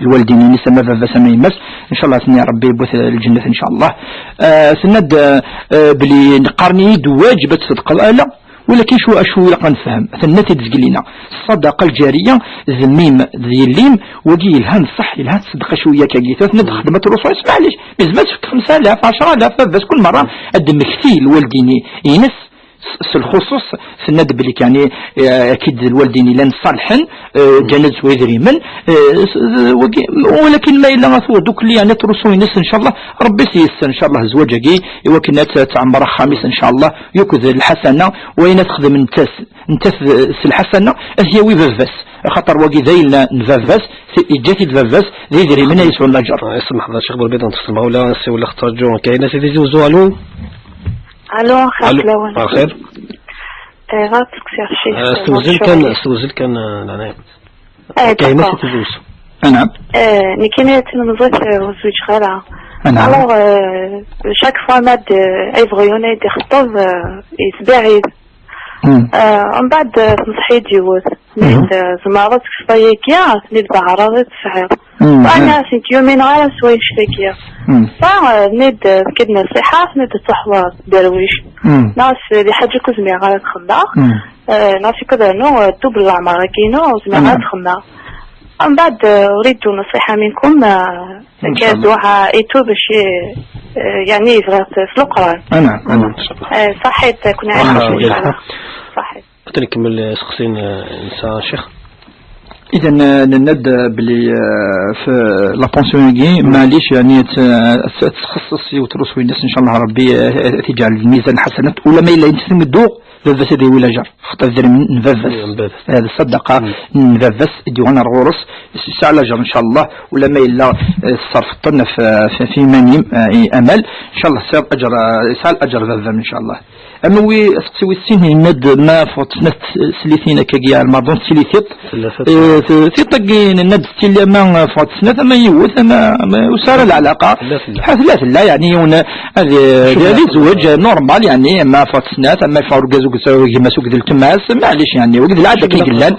lwaldin-ines, ama baba-s ama yemma-s, ncallah ad ten-yerr Rebbi, yewwi-t lǧennet, ncallah. Ah, tenna-d, ah, ah, belli qqaren-iyi-d wajeb ad tṣeddqeḍ, ala, walakin acu, acu ilaq ad nefhem, tenna-t-id zgelina, ṣṣadaqa lǧariya d mmi-m d yelli-m, wagi yelhan ṣṣeḥ, yelha tṣeddeq acu yakkagi, tenna-d xdem ad truṣu, maɛlic, mais ma tefk xemsa alaf, ɛecra alaf, baba-s kul merra ad d-temmekti lwaldin-ines, s, s lxuṣuṣ, tenna-d belli kan, eh, akid d lwaldin yellan ṣalḥen, eh, ǧǧan-d s idrimen, eh, s, s, wagi, walakin ma yella ad tuɣ dukli, yeɛni, truṣu-ines, ncallah, Rebbi s-yessen, ncallah, zzwaǧ-agi, i wakken ad t-, ad tɛemmer axxam-is, ncallah, yakk d lḥasana, wayen ad texdem nettat, nettat s lḥasana, ad t-yawi baba-s, axaṭer wagi d ayla n baba-s, t-, yeǧǧa-t-id baba-s, d idrimen ay yesɛun laǧer. Ah, ismaḥ, d Ccix Burebbi, ad nṭef s lemɣawla, nsiwel la xetraǧu, kayen-as i Tizi Wezzu, alu? Alu, xir fell-awen. Ar xir. Eh, ɣas seqsiɣ cic, eh, s tewzel kan, s tewzel kan, eh, leɛnaya. Eh, kayen-as i Tizi Wezzu. Anɛam. Eh, nekkini d tilemẓit, eh, ur zwiǧeɣ ara. Anɛam. Alors, eh, chaque fois ma d, eh, ay bɣiɣ ad d-ixeṭṭeb, eh, yetbeɛ-it. Eh, mbeɛd, eh, tenṣeḥ-iyi-d yiwet. Tenna-yi-d, eh, tzemreḍ ad tekkseḍ ayagi, tenna-yi-d d aɛraḍ i tesɛiḍ. Wa, nniɣ-as nekk ur umineɣ ara s wannect-agi. Fa, eh, tenna-yi-d, eh, tefka-d nṣiḥa, tenna-yi-d ad truḥeḍ ɣer tderwict. Nniɣ-as, eh, d lḥaǧa akk ur zmireɣ ara ad xedmeɣ. Eh, nniɣ-as, ikk ad rnuɣ, eh, ddubel leɛmer-agi-inu, ur zmireɣ ara ad xedmeɣ. Mbeɛd, eh, أريد نصيحة منكم, eh, كدعاء et tout, باش, eh, يعني, يبغى في القرآن. أنا، أنا. Eh, صحيت, كنا عايشين في القرآن. صحيت. Ad nkemmel iseqsiyen, eh, nesɛa, Ccix. Idan, eh, nenna-d, eh, belli, eh, f la pension-agi, maɛlic, yeɛni, ad, ad, ad txeṣṣeṣ yiwet n truṣu-ines, ncallah Rebbi, eh, ad t-yeǧɛel di lmizan lḥasanat, ula ma yella yettmeddu, baba-s ad yawi lajer, xaṭer idrimen n baba-s. N baba-s. Eh, d ṣṣadaqa n baba-s i d-yuɣen ar ɣur-s, yesɛa lajer, ncallah, ula ma yella, eh, tesserfeḍ-ten ɣef, ɣef, ɣef yiman-im, eh, i Amal, ncallah tesɛiḍ ajer, eh, yesɛa lajer baba-m, ncallah. Ama wi, aseqsi wis sin, yenna-d ma ffɣent snat teslitin akkagi, ɛelmaḍ ur tettili tiṭ. Tella tiṭ. Eh, t-, tiṭ-agi, nenna-d tettili ama ffɣent snat, ama yiwet, ama, ama ur sɛi ara leɛlaqa. Tella, tella. Ha, tella, tella, yeɛni yiwen, ad, ad izweǧ, eh, normal, yeɛni, ama ffɣent snat, ama yeffeɣ urgaz ugez-, gma-s ugdel tmas, maɛlic, yeɛni, wagi d lɛada kan i yellan.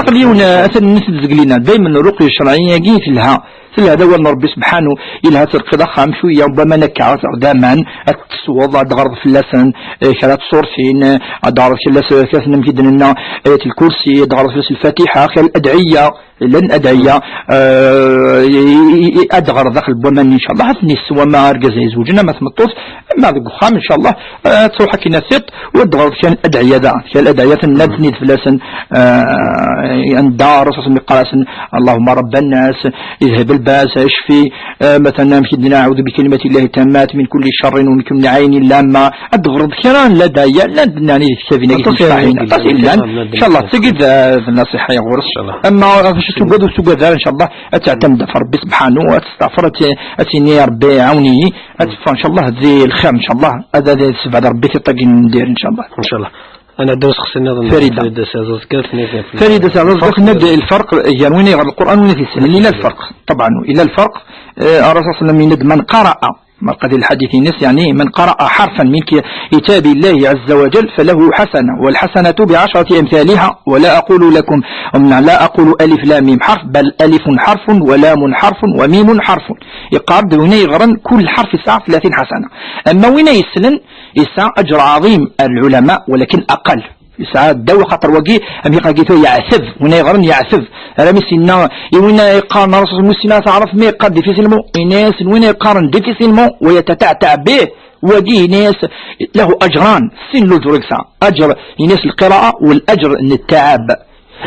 Aql yiwen, eh, atan nni-s-d zeglina, daymen rruqya ccerɛiyya-agi telha. Tella d awal n Ṛebbi subḥanu, yelha ad terqiḍ axxam cwiya n waman akka, ad d-aman, ad tesweḍ, ad d-ɣreḍ fell-asen, eh, kra n tṣurtin, eh, ad d-ɣreḍ fell-as, eh, kra n, amek i d-nenna, ayat lkursi, ad d-ɣreḍ fell-as lfatiḥa, kra n ladɛiyya, llan adɛiyya, eh, i, i, i, ad d-ɣreḍ daxel n waman, incallah, ad ten-yessew ama argaz ay izewǧen, ama tmeṭṭut, ama deg uxxam, incallah, eh, ad truḥ akken ad tiṭ, u ad d-ɣreḍ kra n adɛiyya daɣen, kra n ladɛiyya tenna-d fell-asen, eh, anda Ṛṛasul yeqqar-asen, اللهم رب الناس، اذهب الباس، اشفي، eh, مثلا, amek i d-nɛawed, بكلمة الله التامات من كل شر ومن كل عين لامة. Ad d-tɣreḍ kra n ladɛiyya, llan d-nnan di tektabin-agi. Aṭas i yellan, incallah, d, d nasiḥa ɣur-s. Incallah. Ama ɣef acu tugad ur tugad ara, incallah, ad teɛtamd ɣef Ṛebbi subḥanu, ad testeɛfer, ad t-, ad tini Ṛebbi ɛawen-iyi, ad teffeɣ, incallah, di lxir, incallah, ad, ad tessebɛed Ṛebbi tiṭ-agi n dir, incallah. Incallah. Ad nɛeddi i useqsi nniḍen. Farida. Farida Saɛzuẓga, tenna-d. Farida Saɛzuẓga tenna-d lferq gar win yeɣran Lqur'an u win i t-yessnen. Yella lferq, ṭebɛen, yella lferq, eh, Ṛṛasul صلى الله عليه وسلم yenna-d من قرأ, merqa di lḥadit-ines, yeɛni, من قرأ حرفا من كي-، كتاب الله عز وجل فله حسنة، والحسنة بعشرة أمثالها، ولا أقول لكم، لا أقول ألف لام ميم حرف، بل ألف حرف ولام حرف وميم حرف. Yeqqar-d win yeɣran كل حرف يسعى ثلاثين حسنة. Ama win yessnen, yesɛa aǧer ɛaḍim ar lɛulama, walakin aqal. Yesɛa ddaw, axaṭer wagi, amek i ɣ-agi tura yeɛteb, win ay yeɣran yeɛteb. Ara mi s-yenna i win ay yeqqaren Ṛṛasul, win sin ara teɛreḍ mi yeqqar difficilement, yenna-yasen win ay yeqqaren difficilement, wa yetataɛtaɛ bih, wagi yenna-yas, له أجران, sin lujur i yesɛa. Aǧer, yenna-yas lqira'a, wal aǧer n ttaɛab.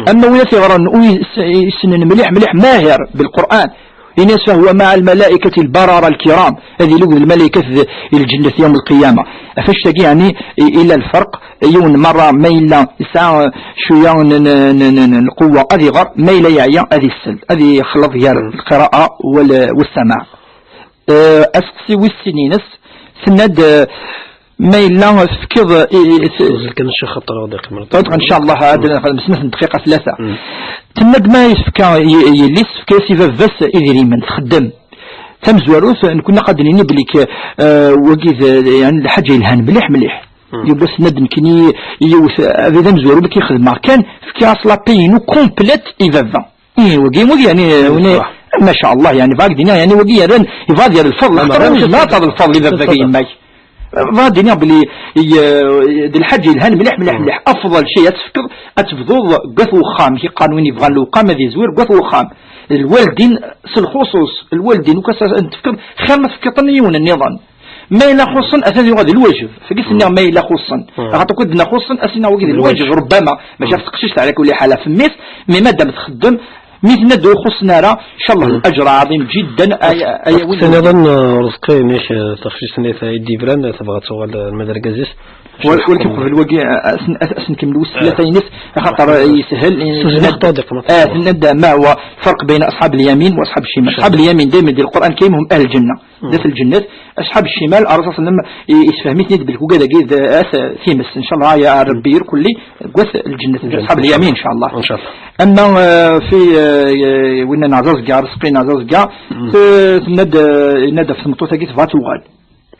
Ama win i t-yeɣran, u yes-, yessnen mliḥ, mliḥ, mahir bil Qur'an, yenna-yas, فهو مع الملائكة البررة الكرام, ad yili akked lmalaykat d, i lǧennet yawm lqiyama. Ɣef wannect-agi, yeɛni, i-, ila lferq, yiwen merra ma yella yesɛa, eh, cwiya n, n, n, n, n, n lquwwa, ad iɣer, ma yella yeɛya, ad isel, ad yexleḍ gar lqira'a wal, wassamaɛ. Eh, aseqsi wis sin-ines, tenna-d, eh, ma yella tefkiḍ i, i, i, Ẓil kan ccix xaṭer ad iqqim. Ṭṭiq, incallah, ad nexdem snat n dqiqa, tlata. Tenna-d ma yefka y-, yelli-s, tefka-yas i baba-s idrimen, txeddem. Tamezwarut, nekni ad d-nini belli k-, eh, wagi d, yeɛni, lḥaǧa yelhan mliḥ, mliḥ. Yiwwas tenna-d nekkini yiwet, abrid amezwaru mi k-ixedmeɣ kan, fkiɣ-as la paie inu complète i baba. Ih, wagi, wagi, yeɛni, win, ma ca Allah, yeɛni, bɣiɣ ad d-iniɣ, yeɛni, wagi yerran, yebɣa ad yerr lfeḍl, axaṭer ur nezmir ad terr lfeḍl i baba-k, i yemma-k. Bɣiɣ ad d-iniɣ belli, i, d lḥaǧa yelhan mliḥ, mliḥ, mliḥ. Afḍal cay ad tefkeḍ, ad tebduḍ deg wat wexxam, i qqaren win yebɣan lewqam ad yezwir deg wat wexxam. Lwaldin s lxuṣuṣ, lwaldin ukas ad tefkeḍ, xir ma tefkiḍ-ten i yiwen nniḍen. Ma yella xuṣṣen, atan yuɣal d lwajeb. Fagi s-nniɣ ma yella xuṣṣen. Axaṭer kud-nna xuṣṣen, as-nniɣ wagi d lwajeb, rubbama. Maca ɣef teqcict, ɛla kulli ḥal, ɣef mmi-s, mi madam txeddem, mi tenna-d ur xuṣṣen ara, incallah, laǧer ɛaḍim jiddan, ay, ay, ay, win. Tin-iḍen, eh, Ṛezqi, nek, eh, taxfict-nni ta i d-yebran, eh, tebɣa ad tuɣal, eh, ma d argaz-is. Wal-, walakin qbel wagi, eh, as-, as-, as-nkemmel wis tlata-ines, axaṭer, eh, yeshel, eh, tenna-d, eh, tenna-d ma huwa الفرق بين أصحاب اليمين وأصحاب الشمال. أصحاب اليمين دايما di Lqur'an Karim هم أهل الجنة. Dat lǧennet. Asḥab ccimal, Ṛṛasul ṣalla Llahu ɛalayhi wa sallam i-, isfehhem-iten-id belli wigad-agi d at times, incallah, ya Ṛebbi, irkelli deg wat lǧennet, asḥab lyamin, incallah. Incallah. Ama, eh, fi, eh, winna n Ɛzaẓga, Ṛezqi n Ɛzaẓga, te-, tenna-d, eh, yenna-d ɣef tmeṭṭut-agi tebɣa ad tuɣal.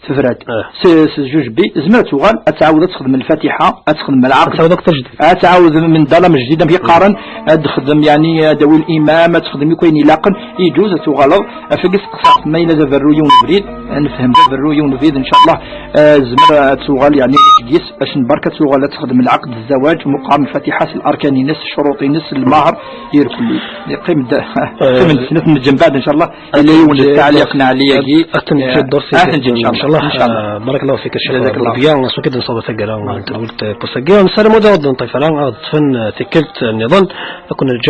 Tebra-d. S, s jujbi, tezmer ad tuɣal, ad tɛawed ad texdem lfatiḥa, ad texdem lɛaqd. Ad tɛawed akk tajdid. Ad tɛawed min dara mejdid, amek i qqaren, ad texdem, yeɛni, ad d-tawi limam, ad texdem akk ayen ilaqen, iǧuz ad tuɣaleḍ. Ɣef wagi steqsaɣ-t ma yella d aberru yiwen ubrid, ad nefhem d aberru yiwen ubrid, incallah, eh, tezmer ad tuɣal, yeɛni, deg-s, acu n berka ad tuɣal ad texdem lɛaqd, zzawaǧ, meqqar lfatiḥa s larkan-ines, ccuruṭ-ines, lmahr, irkelli. Yeqqim-d, eh, qqim-d snat n lǧembaɛd, incallah, yella yiwen n ttaɛliq n ɛli-agi. Ad ten-neǧǧ, eh, ad ten-neǧǧ, incallah, incallah. Eh, barakallahu fik, a Ccix. Jazakallah. Rebbi, s wakka i d-nṣawa taggara n tedwilt n wass-agi. Nessaram ur d-neṭṭif ara, ad ṭṭfen, eh, tikkelt nniḍen, ad ken-neǧǧ.